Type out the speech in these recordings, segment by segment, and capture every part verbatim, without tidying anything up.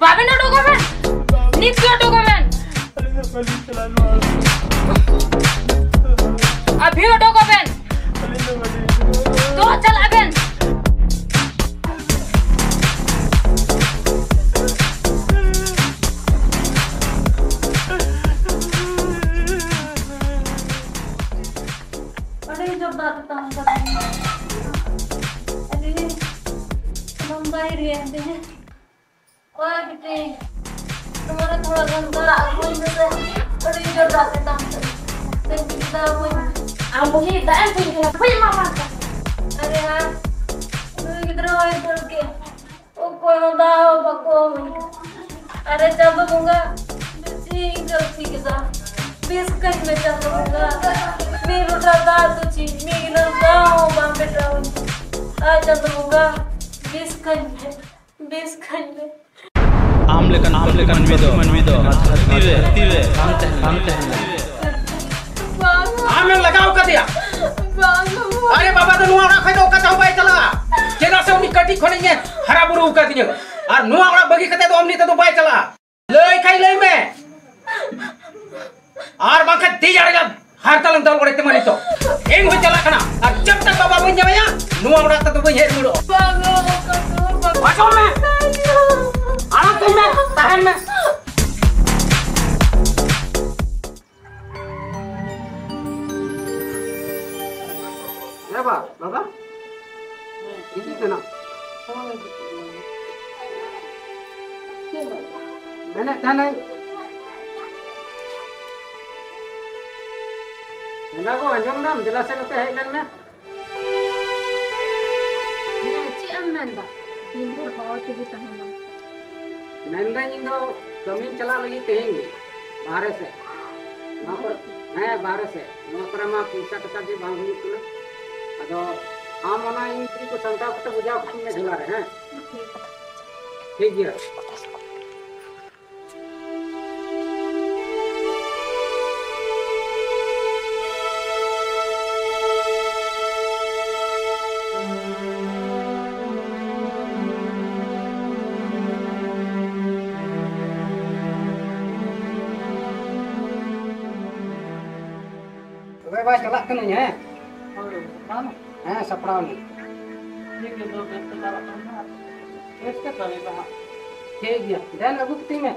ᱵᱟᱵᱮᱱ ᱩᱰᱩᱠᱚᱜ ᱵᱮᱱ᱾ ᱱᱤᱛ ᱜᱮ ᱩᱰᱩᱠᱚᱜ ᱵᱮᱱ᱾ ᱟᱹᱵᱤ ᱩᱰᱩᱠᱚᱜ ᱵᱮᱱ᱾ ᱫᱚ ᱪᱟᱞᱟᱜ ᱵᱮᱱ᱾ ᱟᱹᱰᱤ ᱡᱳᱨ ᱫᱟᱜ ᱛᱮᱛᱟᱝ ᱠᱟᱱᱟ᱾ ᱟᱹᱰᱤ ᱥᱟᱱᱟᱢ ᱵᱟᱭ ᱨᱮᱭᱟᱲ ᱛᱤᱧᱟᱹ᱾ ᱚᱠᱚᱭ ᱵᱤᱴᱤ? ᱱᱚᱣᱟ ᱨᱮ ᱛᱷᱚᱲᱟ ᱜᱟᱱ ᱫᱟᱜ ᱟᱹᱜᱩᱧ ᱢᱮᱥᱮ᱾ ᱟᱹᱰᱤ ᱡᱳᱨ ᱫᱟᱜ ᱛᱮᱛᱟᱝ ᱠᱟᱱᱟ᱾ ᱫᱟᱜ ᱟᱹᱜᱩᱧ ᱢᱮ᱾ ᱟᱢ ᱵᱩᱜᱤ ᱫᱟᱜ ᱮᱢ ᱠᱩᱧ ᱠᱟᱱᱟ᱾ ᱠᱷᱚᱡ ᱮᱢᱟ ᱢᱟ᱾ ᱟᱨᱮ ᱦᱟ, ᱱᱩᱭ ᱜᱤᱫᱽᱨᱟᱹ ᱦᱚᱸᱭ ᱫᱟᱹᱲ ᱠᱮᱫ᱾ ᱚᱠᱚᱭ ᱦᱚᱸ ᱫᱟᱜ ᱦᱚᱸ ᱵᱟᱠᱚ ᱮᱢᱟᱹᱧ ᱠᱟᱱᱟ᱾ ᱟᱨᱮ ᱪᱟᱸᱫᱚ ᱵᱚᱸᱜᱟ, ᱪᱮᱫ ᱤᱧ ᱜᱟᱹᱞᱛᱤ ᱠᱮᱫᱟ? ᱵᱮᱥ ᱠᱟᱹᱧ ᱢᱮ ᱪᱟᱸᱫᱚ ᱵᱚᱸᱜᱟ᱾ ᱢᱤᱫ ᱞᱚᱴᱟ ᱫᱟᱜ ᱫᱚ ᱪᱮᱫ, ᱢᱤᱫ ᱜᱤᱞᱟᱹᱥ ᱫᱟᱜ ᱦᱚᱸ ᱵᱟᱢ ᱯᱮᱴᱨᱟᱣᱟᱹᱧ ᱠᱟᱱᱟ᱾ ᱟᱨ ᱪᱟᱸᱫᱚ ᱵᱚᱸᱜᱟ, ᱵᱮᱥ ᱠᱟᱹᱧ ᱢᱮ, ᱵᱮᱥ ᱠᱟᱹᱧ ᱢᱮ᱾ ᱟᱢ ᱞᱮᱠᱟᱱ, ᱟᱢ ᱞᱮᱠᱟᱱ ᱢᱟᱹᱱᱢᱤ ᱫᱚ, ᱢᱟᱹᱱᱢᱤ ᱫᱚ ᱫᱷᱟᱹᱨᱛᱤ ᱨᱮ, ᱫᱷᱟᱹᱨᱛᱤ ᱨᱮ ᱵᱟᱝ ᱛᱟᱦᱮᱸ, ᱵᱟᱝ ᱛᱟᱦᱮᱸ ᱞᱮᱱᱟ᱾ ᱵᱟᱝ᱾ ᱟᱢᱮᱢ ᱞᱟᱜᱟᱣ ᱠᱟᱫᱮᱭᱟ? ᱵᱟᱝ᱾ ᱟᱨᱮ ᱵᱟᱵᱟ ᱫᱚ ᱱᱚᱣᱟ ᱚᱲᱟᱜ ᱠᱷᱚᱱ ᱫᱚ ᱚᱠᱟ ᱛᱮᱦᱚᱸ ᱵᱟᱭ ᱪᱟᱞᱟᱜᱼᱟ, ᱪᱮᱫᱟᱜ ᱥᱮ ᱩᱱᱤ ᱠᱟᱹᱴᱤᱡ ᱠᱷᱚᱱᱤᱧ ᱦᱟᱨᱟ ᱵᱩᱨᱩ ᱟᱠᱟᱫᱤᱧᱟᱹ᱾ ᱟᱨ ᱱᱚᱣᱟ ᱚᱲᱟᱜ ᱵᱟᱹᱜᱤ ᱠᱟᱛᱮ ᱫᱚ ᱮᱢᱱᱤ ᱛᱮᱫᱚ ᱵᱟᱭ ᱪᱟᱞᱟᱜᱼᱟ᱾ ᱞᱟᱹᱭ ᱠᱷᱟᱡ ᱞᱟᱹᱭ ᱢᱮ, ᱟᱨ ᱵᱟᱝᱠᱷᱟᱱ ᱛᱤ ᱡᱟᱸᱜᱟ ᱦᱟᱨᱛᱟᱞᱮᱢ ᱫᱟᱞ ᱚᱲᱮᱡ ᱛᱟᱢᱟ ᱱᱤᱛᱚᱜ᱾ ᱤᱧ ᱦᱚᱸᱧ ᱪᱟᱞᱟᱜ ᱠᱟᱱᱟ, ᱟᱨ ᱡᱚᱵ ᱛᱚᱠ ᱵᱟᱵᱟ ᱵᱟᱹᱧ ᱧᱟᱢᱮᱭᱟ, ᱱᱚᱣᱟ ᱚᱲᱟᱜ ᱛᱮᱫᱚ ᱵᱟᱹᱧ ᱦᱮᱡ ᱨᱩᱣᱟᱹᱲᱚᱜᱼᱟ᱾ ᱵᱟᱝ, ᱵᱟᱝ, ᱵᱟᱝ᱾ ᱟᱸᱡᱚᱢ ᱢᱮ, ᱟᱲᱟᱜ ᱠᱟᱹᱧ ᱢᱮ, ᱛᱟᱦᱮᱱ ᱢᱮ᱾ ᱮ ᱵᱟ, ᱵᱟᱵᱟ, ᱦᱤᱡᱩᱜ ᱠᱟᱱᱟ᱾ ᱢᱮᱱᱮᱫ ᱛᱟᱦᱮᱱᱟᱹᱧ, ᱮᱸᱜᱟ ᱜᱚ, ᱟᱸᱡᱚᱢ ᱫᱟᱢ? ᱫᱮᱞᱟ ᱥᱮ ᱱᱚᱛᱮ ᱦᱮᱡ ᱞᱮᱱ ᱢᱮ᱾ ᱦᱮᱸ, ᱪᱮᱫ ᱮᱢ ᱢᱮᱱᱫᱟ? ᱫᱤᱱ ᱵᱷᱳᱨ ᱦᱚᱦᱚ ᱛᱮᱜᱮ ᱛᱟᱦᱮᱱᱟᱢ᱾ ᱢᱮᱱᱫᱟᱹᱧ, ᱤᱧ ᱫᱚ ᱠᱟᱹᱢᱤᱧ ᱪᱟᱞᱟᱜ ᱞᱟᱹᱜᱤᱫ ᱛᱮᱦᱮᱧ ᱜᱮ ᱵᱟᱦᱨᱮ ᱥᱮᱫ᱾ ᱱᱚᱣᱟ ᱠᱚᱨᱮ, ᱦᱮᱸ, ᱵᱟᱦᱨᱮ ᱥᱮᱫ᱾ ᱱᱚᱣᱟ ᱠᱚᱨᱮ ᱢᱟ ᱯᱚᱭᱥᱟ ᱴᱟᱠᱟ ᱜᱮ ᱵᱟᱝ ᱦᱩᱭᱩᱜ ᱠᱟᱱᱟ᱾ ᱟᱫᱚ ᱟᱢ ᱚᱱᱟ ᱤᱧ ᱛᱮᱜᱮ ᱠᱚ ᱥᱟᱢᱴᱟᱣ ᱠᱟᱛᱮ ᱵᱩᱡᱷᱟᱣ ᱠᱟᱹᱛᱤᱧ ᱢᱮ ᱡᱷᱚᱞᱟ ᱨᱮ, ᱦᱮᱸ? ᱴᱷᱤᱠ ᱜᱮᱭᱟ᱾ ᱵᱟᱭ ᱪᱟᱞᱟᱜ ᱠᱟᱹᱱᱟᱹᱧ, ᱦᱮᱸ? ᱦᱳᱭ, ᱥᱟᱯᱲᱟᱣ ᱱᱟ᱾ ᱦᱮᱸ, ᱥᱟᱯᱲᱟᱣ ᱱᱟ᱾ ᱴᱷᱤᱠ ᱜᱮᱭᱟ, ᱫᱚ ᱵᱮᱥ ᱛᱮ ᱪᱟᱞᱟᱜ ᱠᱟᱱᱟ ᱦᱟᱸᱜ᱾ ᱵᱮᱥ ᱛᱮ ᱠᱟᱹᱢᱤ ᱫᱚ ᱦᱟᱸᱜ᱾ ᱴᱷᱤᱠ ᱜᱮᱭᱟ, ᱫᱮᱱ ᱟᱹᱜᱩ ᱠᱟᱹᱛᱤᱧ ᱢᱮ᱾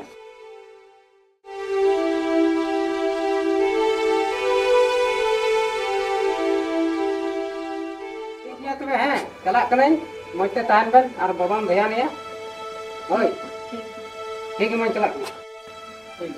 ᱴᱷᱤᱠ ᱜᱮᱭᱟ ᱛᱚᱵᱮ, ᱦᱮᱸ, ᱪᱟᱞᱟᱜ ᱠᱟᱹᱱᱟᱹᱧ, ᱢᱚᱡᱽ ᱛᱮ ᱛᱟᱦᱮᱱ ᱵᱮᱱ ᱟᱨ ᱵᱟᱵᱟᱢ ᱫᱷᱮᱭᱟᱱᱮᱭᱟ᱾ ᱦᱳᱭ᱾ ᱴᱷᱤᱠ ᱜᱮᱭᱟ, ᱢᱟᱧ ᱪᱟᱞᱟᱜ ᱠᱟᱱᱟ᱾ ᱴᱷᱤᱠ᱾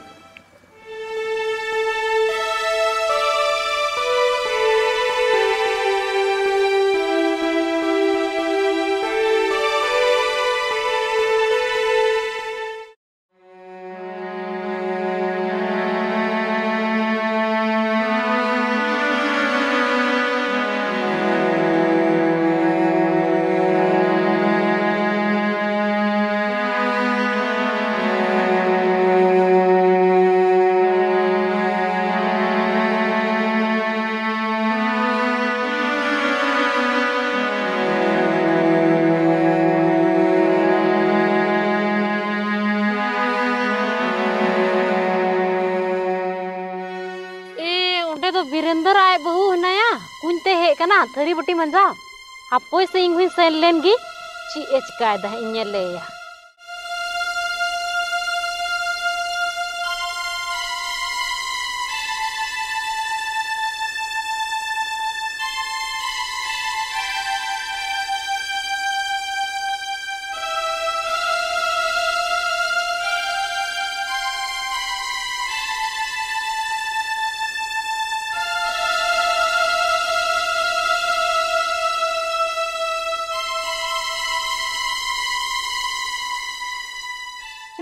ᱮ, ᱚᱸᱰᱮ ᱫᱚ ᱵᱤᱨᱮᱱᱫᱚᱨ ᱟᱡ ᱵᱟᱹᱦᱩ ᱦᱮᱱᱟᱭᱟ, ᱠᱩᱧ ᱛᱮ ᱦᱮᱡ ᱠᱟᱱᱟ ᱛᱷᱟᱹᱨᱤ ᱵᱟᱹᱴᱤ ᱢᱟᱸᱡᱟᱣ᱾ ᱦᱟᱯᱳᱭ ᱥᱮ, ᱤᱧ ᱦᱚᱸᱧ ᱥᱮᱱ ᱞᱮᱱ ᱜᱮ, ᱪᱮᱫ ᱮ ᱪᱤᱠᱟᱭᱮᱫᱟ ᱦᱟᱸᱜ ᱤᱧ ᱧᱮᱞᱮᱭᱟ᱾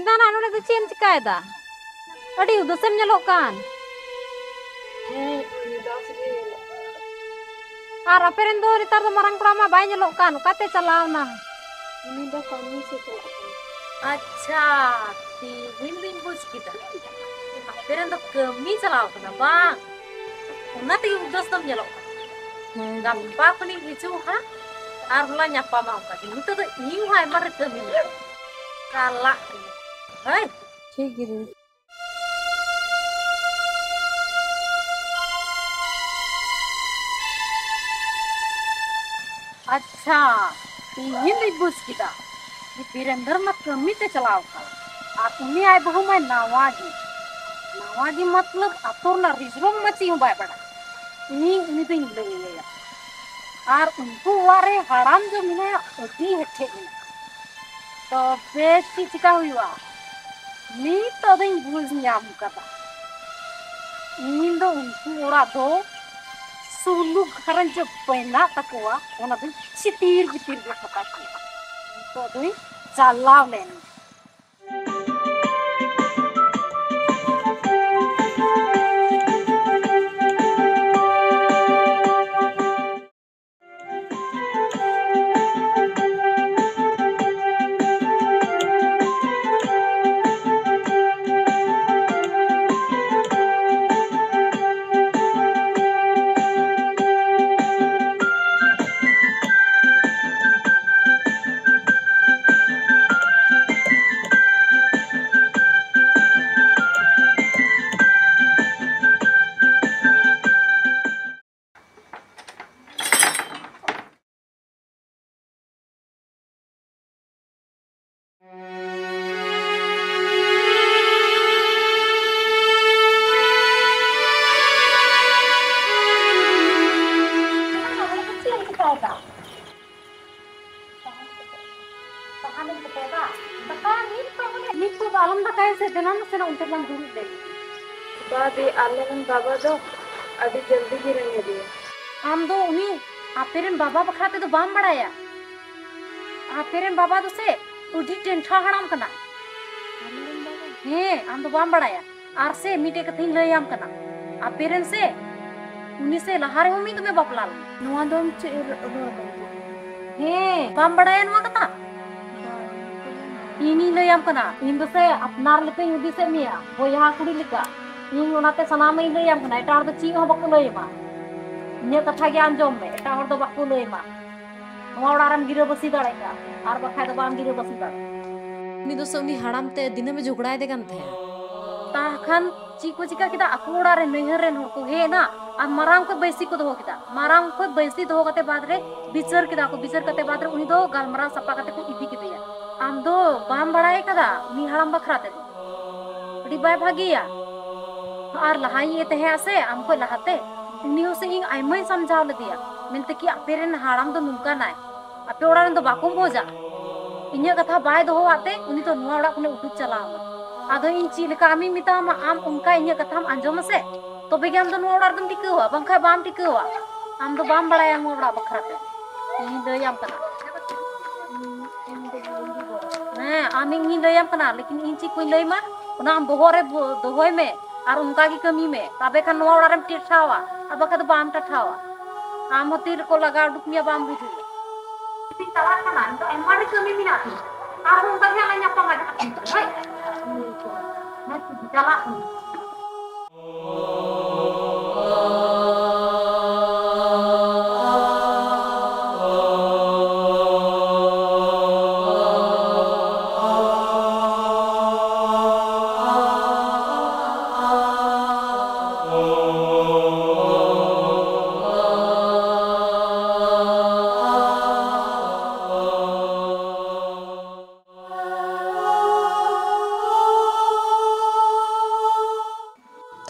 ᱫᱟᱱᱟ, ᱱᱚᱰᱮ ᱫᱚ ᱪᱮᱫ ᱮᱢ ᱪᱤᱠᱟᱭᱮᱫᱟ? ᱟᱹᱰᱤ ᱩᱫᱟᱹᱥᱮᱢ ᱧᱮᱞᱚᱜ ᱠᱟᱱ᱾ ᱦᱮᱸ, ᱩᱫᱟᱹᱥ ᱜᱮ ᱧᱮᱞᱚᱜ ᱠᱟᱱᱟ᱾ ᱟᱨ ᱟᱯᱮ ᱨᱮᱱ ᱫᱚ ᱱᱮᱛᱟᱨ ᱫᱚ ᱢᱟᱨᱟᱝ ᱠᱚᱲᱟ ᱢᱟ ᱵᱟᱭ ᱧᱮᱞᱚᱜ ᱠᱟᱱ, ᱚᱠᱟᱛᱮ ᱪᱟᱞᱟᱣ ᱱᱟ? ᱩᱱᱤ ᱫᱚ ᱠᱟᱹᱢᱤ ᱥᱮᱫ ᱪᱟᱞᱟᱜ ᱠᱟᱱᱟ᱾ ᱟᱪᱪᱷᱟ, ᱛᱮᱦᱮᱧ ᱫᱩᱧ ᱵᱩᱡᱽ ᱠᱮᱫᱟ᱾ ᱟᱯᱮ ᱨᱮᱱ ᱫᱚ ᱠᱟᱹᱢᱤ ᱪᱟᱞᱟᱣ ᱠᱟᱱᱟ ᱵᱟᱝ? ᱚᱱᱟ ᱛᱮᱜᱮ ᱩᱫᱟᱹᱥ ᱫᱚᱢ ᱧᱮᱞᱚᱜ ᱠᱟᱱᱟ᱾ ᱦᱮᱸ᱾ ᱜᱟᱯᱟ ᱠᱷᱚᱱᱤᱧ ᱦᱤᱡᱩᱜᱼᱟ ᱦᱟᱸᱜ, ᱟᱨ ᱦᱚᱸᱞᱟᱝ ᱧᱟᱯᱟᱢᱟ ᱚᱱᱠᱟ ᱜᱮ᱾ ᱱᱤᱛᱚᱜ ᱫᱚ ᱤᱧ ᱦᱚᱸ ᱟᱭᱢᱟ ᱨᱮ ᱠᱟᱹᱢᱤ ᱢᱮᱱᱟᱜᱼᱟ᱾ ᱪᱟᱞᱟᱜ ᱠᱟᱹᱱᱟᱹᱧ᱾ ᱦᱳᱭ᱾ ᱴᱷᱤᱠ ᱜᱮ ᱫᱤᱫᱤ᱾ ᱟᱪᱪᱷᱟ, ᱤᱧ ᱫᱚᱧ ᱵᱩᱡᱽ ᱠᱮᱫᱟ ᱡᱮ ᱵᱤᱨᱮᱱᱫᱚᱨ ᱢᱟ ᱠᱟᱹᱢᱤ ᱛᱮ ᱪᱟᱞᱟᱣ ᱟᱠᱟᱱ, ᱟᱨ ᱩᱱᱤ ᱟᱡ ᱵᱟᱹᱦᱩ ᱢᱟᱭ ᱱᱟᱣᱟ ᱜᱮ᱾ ᱱᱟᱣᱟ ᱜᱮ ᱢᱚᱛᱞᱚᱵ ᱟᱛᱳ ᱨᱮᱱᱟᱜ ᱨᱤᱡᱷᱨᱚᱢ ᱢᱟ ᱪᱮᱫ ᱦᱚᱸ ᱵᱟᱭ ᱵᱟᱲᱟᱭ᱾ ᱤᱧ ᱩᱱᱤ ᱫᱚᱧ ᱞᱟᱹᱭ ᱟᱭᱟ᱾ ᱟᱨ ᱩᱱᱠᱩ ᱚᱲᱟᱜ ᱨᱮ ᱦᱟᱲᱟᱢ ᱫᱚ ᱢᱮᱱᱟᱭᱟ ᱟᱹᱰᱤ ᱦᱮᱴᱮᱡ ᱢᱮᱱᱟᱭᱟ᱾ ᱛᱚᱵᱮ ᱪᱮᱫ ᱪᱤᱠᱟ ᱦᱩᱭᱩᱜᱼᱟ? ᱱᱤᱛᱚᱜ ᱫᱚᱧ ᱵᱩᱡᱽ ᱧᱟᱢ ᱠᱟᱫᱟ᱾ ᱤᱧ ᱫᱚ ᱩᱱᱠᱩ ᱚᱲᱟᱜ ᱫᱚ ᱥᱩᱞᱩᱠ ᱜᱷᱟᱨᱚᱸᱡᱽ ᱵᱮᱱᱟᱜ ᱛᱟᱠᱚᱣᱟ, ᱚᱱᱟ ᱫᱚᱧ ᱪᱤᱛᱤᱨ ᱵᱤᱛᱤᱨ ᱜᱚᱫ ᱠᱟᱛᱟ ᱠᱚᱣᱟ᱾ ᱱᱤᱛᱚᱜ ᱫᱚᱧ ᱪᱟᱞᱟᱣ ᱞᱮᱱ᱾ ᱥᱟᱦᱟᱱᱮᱢ ᱠᱚᱴᱮᱡᱟ? ᱫᱟᱠᱟ ᱱᱤᱛ ᱫᱚ ᱢᱟᱱᱮ ᱱᱤᱛ ᱫᱚ ᱟᱞᱚᱢ ᱫᱟᱠᱟᱭᱟ ᱥᱮ, ᱫᱮᱞᱟ ᱱᱟᱥᱮᱱᱟᱜ ᱚᱱᱛᱮ ᱨᱮᱞᱟᱝ ᱫᱩᱲᱩᱵ ᱞᱮᱜᱮ᱾ ᱵᱟᱵᱤ, ᱟᱞᱮᱨᱮᱱ ᱵᱟᱵᱟ ᱫᱚ ᱟᱹᱰᱤ ᱡᱚᱞᱫᱤ ᱜᱮ ᱨᱮᱸᱜᱮᱡ ᱮᱭᱟ᱾ ᱟᱢ ᱫᱚ ᱩᱱᱤ ᱟᱯᱮᱨᱮᱱ ᱵᱟᱵᱟ ᱵᱟᱠᱷᱨᱟ ᱛᱮᱫᱚ ᱵᱟᱢ ᱵᱟᱲᱟᱭᱟ᱾ ᱟᱯᱮᱨᱮᱱ ᱵᱟᱵᱟ ᱫᱚ ᱥᱮ ᱟᱹᱰᱤ ᱴᱮᱱᱴᱷᱟ ᱦᱟᱲᱟᱢ ᱠᱟᱱᱟ᱾ ᱟᱞᱮᱨᱮᱱ ᱵᱟᱵᱟ? ᱦᱮᱸ, ᱟᱢ ᱫᱚ ᱵᱟᱢ ᱵᱟᱲᱟᱭᱟ᱾ ᱟᱨ ᱥᱮ ᱢᱤᱫᱴᱮᱡ ᱠᱟᱛᱷᱟᱧ ᱞᱟᱹᱭᱟᱢ ᱠᱟᱱᱟ, ᱟᱯᱮᱨᱮᱱ ᱥᱮ ᱩᱱᱤ ᱥᱮ ᱞᱟᱦᱟ ᱨᱮᱦᱚᱸ ᱢᱤᱫ ᱫᱚᱢᱮ ᱵᱟᱯᱞᱟ ᱞᱮᱱᱟ᱾ ᱱᱚᱣᱟ ᱫᱚᱢ ᱪᱮᱫ ᱨᱚᱲ ᱠᱟᱱᱟ? ᱦᱮᱸ, ᱵᱟᱢ ᱵᱟᱲᱟᱭᱟ ᱱᱚᱣᱟ ᱠᱟᱛᱷᱟ? ᱵᱟᱝ᱾ ᱤᱧᱤᱧ ᱞᱟᱹᱭᱟᱢ ᱠᱟᱱᱟ, ᱤᱧ ᱫᱚ ᱥᱮ ᱟᱯᱱᱟᱨ ᱞᱮᱠᱟᱧ ᱦᱩᱫᱤᱥᱮᱫ ᱢᱮᱭᱟ, ᱵᱚᱭᱦᱟ ᱠᱩᱲᱤ ᱞᱮᱠᱟ᱾ ᱤᱧ ᱚᱱᱟᱛᱮ ᱥᱟᱱᱟᱢᱟᱜ ᱤᱧ ᱞᱟᱹᱭᱟᱢ ᱠᱟᱱᱟ, ᱮᱴᱟᱜ ᱦᱚᱲ ᱫᱚ ᱪᱮᱫ ᱦᱚᱸ ᱵᱟᱠᱚ ᱞᱟᱹᱭ ᱟᱢᱟ᱾ ᱤᱧᱟᱹᱜ ᱠᱟᱛᱷᱟ ᱜᱮ ᱟᱸᱡᱚᱢ ᱢᱮ, ᱮᱴᱟᱜ ᱦᱚᱲ ᱫᱚ ᱵᱟᱠᱚ ᱞᱟᱹᱭ ᱟᱢᱟ᱾ ᱱᱚᱣᱟ ᱚᱲᱟᱜ ᱨᱮᱢ ᱜᱤᱨᱟᱹᱵᱟᱹᱥᱤ ᱫᱟᱲᱮᱭᱟᱜᱼᱟ, ᱟᱨ ᱵᱟᱠᱷᱟᱡ ᱫᱚ ᱵᱟᱢ ᱜᱤᱨᱟᱹᱵᱟᱹᱥᱤ ᱫᱟᱲᱮᱭᱟᱜᱼᱟ᱾ ᱩᱱᱤ ᱫᱚ ᱥᱮ ᱩᱱᱤ ᱦᱟᱲᱟᱢ ᱛᱮ ᱫᱤᱱᱟᱹᱢᱮ ᱡᱷᱚᱜᱽᱲᱟᱭᱮᱫᱮ ᱠᱟᱱ ᱛᱟᱦᱮᱸᱫ᱾ ᱛᱟ ᱠᱷᱟᱱ ᱪᱮᱫ ᱠᱚ ᱪᱤᱠᱟ ᱠᱮᱫᱟ, ᱟᱠᱚ ᱚᱲᱟᱜ ᱨᱮ ᱱᱟᱹᱭᱦᱟᱹᱨ ᱨᱮᱱ ᱦᱚᱲ ᱠᱚ ᱦᱮᱡ ᱮᱱᱟ ᱟᱨ ᱢᱟᱨᱟᱝ ᱠᱷᱚᱡ ᱵᱟᱹᱭᱥᱤ ᱠᱚ ᱫᱚᱦᱚ ᱠᱮᱫᱟ᱾ ᱢᱟᱨᱟᱝ ᱠᱷᱚᱡ ᱵᱟᱹᱭᱥᱤ ᱫᱚᱦᱚ ᱠᱟᱛᱮ ᱵᱟᱫ ᱨᱮ ᱵᱤᱪᱟᱹᱨ ᱠᱮᱫᱟ ᱠᱚ᱾ ᱵᱤᱪᱟᱹᱨ ᱠᱟᱛᱮ ᱵᱟᱫ ᱨᱮ ᱩᱱᱤ ᱫᱚ ᱜᱟᱞᱢᱟᱨᱟᱣ ᱥᱟᱯᱷᱟ ᱠᱟᱛᱮ ᱠᱚ ᱤᱫᱤ ᱠᱮᱫᱮᱭᱟ᱾ ᱟᱢ ᱫᱚ ᱵᱟᱢ ᱵᱟᱲᱟᱭ ᱠᱟᱫᱟ ᱩᱱᱤ ᱦᱟᱲᱟᱢ ᱵᱟᱠᱷᱨᱟ ᱛᱮᱫᱚ? ᱟᱹᱰᱤ ᱵᱟᱭ ᱵᱷᱟᱜᱮᱭᱟ᱾ ᱟᱨ ᱞᱟᱦᱟᱭᱤᱡ ᱮ ᱛᱟᱦᱮᱸ ᱟᱥᱮ ᱟᱢ ᱠᱷᱚᱡ ᱞᱟᱦᱟᱛᱮ, ᱩᱱᱤ ᱦᱚᱸ ᱥᱮ ᱤᱧ ᱟᱭᱢᱟᱧ ᱥᱟᱢᱡᱷᱟᱣ ᱞᱮᱫᱮᱭᱟ, ᱢᱮᱱᱛᱮ ᱠᱤ ᱟᱯᱮ ᱨᱮᱱ ᱦᱟᱲᱟᱢ ᱫᱚ ᱱᱚᱝᱠᱟᱱᱟᱭ? ᱟᱯᱮ ᱚᱲᱟᱜ ᱨᱮᱱ ᱫᱚ ᱵᱟᱠᱚ ᱢᱚᱡᱟ? ᱤᱧᱟᱹᱜ ᱠᱟᱛᱷᱟ ᱵᱟᱭ ᱫᱚᱦᱚᱣᱟᱫ ᱛᱮ ᱩᱱᱤ ᱫᱚ ᱱᱚᱣᱟ ᱚᱲᱟᱜ ᱠᱷᱚᱱᱮ ᱩᱰᱩᱠ ᱪᱟᱞᱟᱣ ᱮᱱᱟ᱾ ᱟᱫᱚ ᱤᱧ ᱪᱮᱫ ᱞᱮᱠᱟ ᱟᱢᱤᱧ ᱢᱮᱛᱟᱢᱟ, ᱟᱢ ᱚᱱᱠᱟ ᱤᱧᱟᱹᱜ ᱠᱟᱛᱷᱟᱢ ᱟᱸᱡᱚᱢᱟ ᱥᱮ, ᱛᱚᱵᱮ ᱜᱮ ᱟᱢ ᱫᱚ ᱱᱚᱣᱟ ᱚᱲᱟᱜ ᱨᱮᱫᱚᱢ ᱴᱤᱠᱟᱹᱣᱟ, ᱵᱟᱝᱠᱷᱟᱱ ᱵᱟᱢ ᱴᱤᱠᱟᱹᱣᱟ᱾ ᱟᱢ ᱫᱚ ᱵᱟᱢ ᱵᱟᱲᱟᱭᱟ ᱱᱚᱣᱟ ᱚᱲᱟᱜ ᱵᱟᱠᱷᱨᱟ ᱛᱮ᱾ ᱤᱧᱤᱧ ᱞᱟᱹᱭᱟᱢ ᱠᱟᱱᱟ᱾ ᱦᱮᱸ, ᱟᱢ ᱤᱧᱤᱧ ᱞᱟᱹᱭᱟᱢ ᱠᱟᱱᱟ, ᱞᱮᱠᱤᱱ ᱤᱧ ᱪᱮᱫ ᱠᱚᱧ ᱞᱟᱹᱭ ᱢᱟ, ᱚᱱᱟ ᱟᱢ ᱵᱚᱦᱚᱜ ᱨᱮ ᱵᱚ-, ᱫᱚᱦᱚᱭ ᱢᱮ ᱟᱨ ᱚᱱᱠᱟ ᱜᱮ ᱠᱟᱹᱢᱤ ᱢᱮ, ᱛᱚᱵᱮ ᱠᱷᱟᱱ ᱱᱚᱣᱟ ᱚᱲᱟᱜ ᱨᱮᱢ ᱴᱮᱴᱷᱟᱣᱟ, ᱟᱨ ᱵᱟᱠᱷᱟᱡ ᱫᱚ ᱵᱟᱢ ᱴᱮᱴᱷᱟᱣᱟ᱾ ᱟᱢ ᱦᱚᱸ ᱛᱤ ᱨᱮᱠᱚ ᱞᱟᱜᱟ ᱩᱰᱩᱠ ᱢᱮᱭᱟ, ᱵᱟᱢ ᱵᱩᱡᱷᱟᱹᱣᱟ᱾ ᱤᱧ ᱪᱟᱞᱟᱜ ᱠᱟᱱᱟ, ᱤᱧ ᱫᱚ ᱟᱭᱢᱟ ᱰᱷᱮᱨ ᱠᱟᱹᱢᱤ ᱢᱮᱱᱟᱜ ᱛᱤᱧᱟ᱾ ᱟᱨᱦᱚᱸ ᱚᱱᱠᱟ ᱜᱮ ᱦᱟᱸᱜ ᱞᱟᱝ ᱧᱟᱯᱟᱢᱟ ᱡᱟᱦᱟᱸ ᱛᱤᱥ ᱨᱮ, ᱦᱳᱭ? ᱪᱟᱞᱟᱜ ᱠᱟᱹᱱᱟᱹᱧ᱾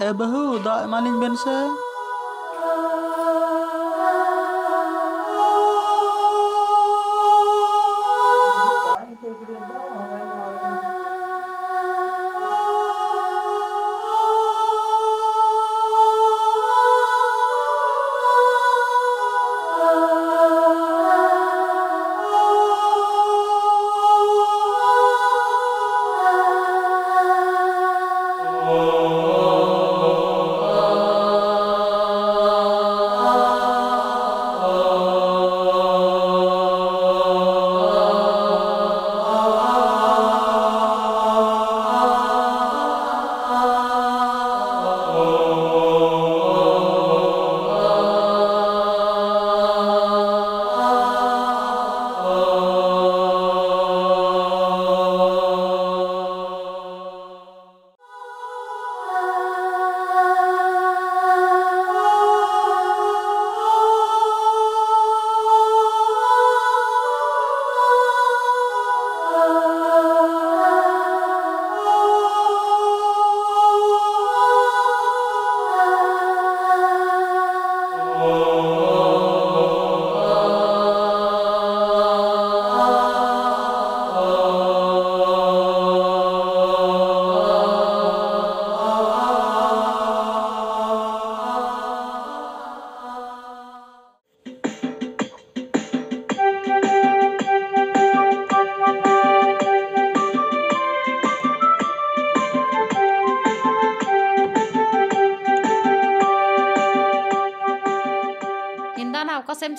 ᱮ ᱵᱟᱹᱦᱩ, ᱫᱟᱜ ᱮᱢᱟᱞᱤᱧ ᱵᱮᱱ ᱥᱮ᱾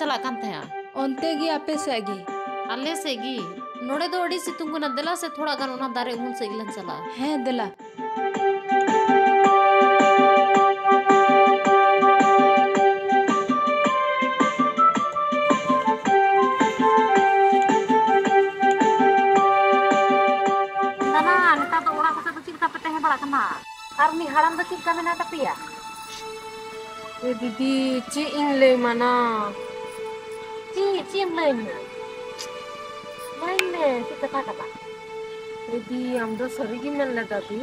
ᱪᱟᱞᱟᱜ ᱠᱟᱱ ᱛᱟᱦᱮᱸᱜᱼᱟ? ᱚᱱᱛᱮ ᱜᱮ, ᱟᱯᱮ ᱥᱮᱫ ᱜᱮ᱾ ᱟᱞᱮ ᱥᱮᱫ ᱜᱮ? ᱱᱚᱰᱮ ᱫᱚ ᱟᱹᱰᱤ ᱥᱤᱛᱩᱝ ᱠᱟᱱᱟ, ᱫᱮᱞᱟ ᱥᱮ ᱛᱷᱚᱲᱟ ᱜᱟᱱ ᱚᱱᱟ ᱫᱟᱨᱮ ᱩᱢᱩᱞ ᱥᱮᱫ ᱜᱮᱞᱟᱝ ᱪᱟᱞᱟᱜᱼᱟ᱾ ᱦᱮᱸ, ᱫᱮᱞᱟ᱾ ᱫᱟᱫᱟ, ᱱᱮᱛᱟᱨ ᱫᱚ ᱚᱲᱟᱜ ᱠᱚᱥᱮᱫ ᱫᱚ ᱪᱮᱫ ᱞᱮᱠᱟ ᱯᱮ ᱛᱟᱦᱮᱸ ᱵᱟᱲᱟᱜ ᱠᱟᱱᱟ? ᱟᱨ ᱩᱱᱤ ᱦᱟᱲᱟᱢ ᱫᱚ ᱪᱮᱫ ᱞᱮᱠᱟ ᱢᱮᱱᱟᱭ ᱛᱟᱯᱮᱭᱟ? ᱮ ᱫᱤᱫᱤ, ᱪᱮᱫ ᱤᱧ ᱞᱟᱹᱭ ᱟᱢᱟ ᱱᱟ? ᱪᱮᱫ, ᱪᱮᱫ ᱮᱢ ᱞᱟᱹᱭ ᱟᱹᱧᱟ? ᱞᱟᱹᱭ ᱢᱮ, ᱪᱮᱫ ᱠᱟᱛᱷᱟ ᱠᱟᱱᱟ? ᱮ ᱫᱤ, ᱟᱢ ᱫᱚ ᱥᱟᱹᱨᱤ ᱜᱮᱢ ᱢᱮᱱ ᱞᱮᱫᱟ ᱫᱤ,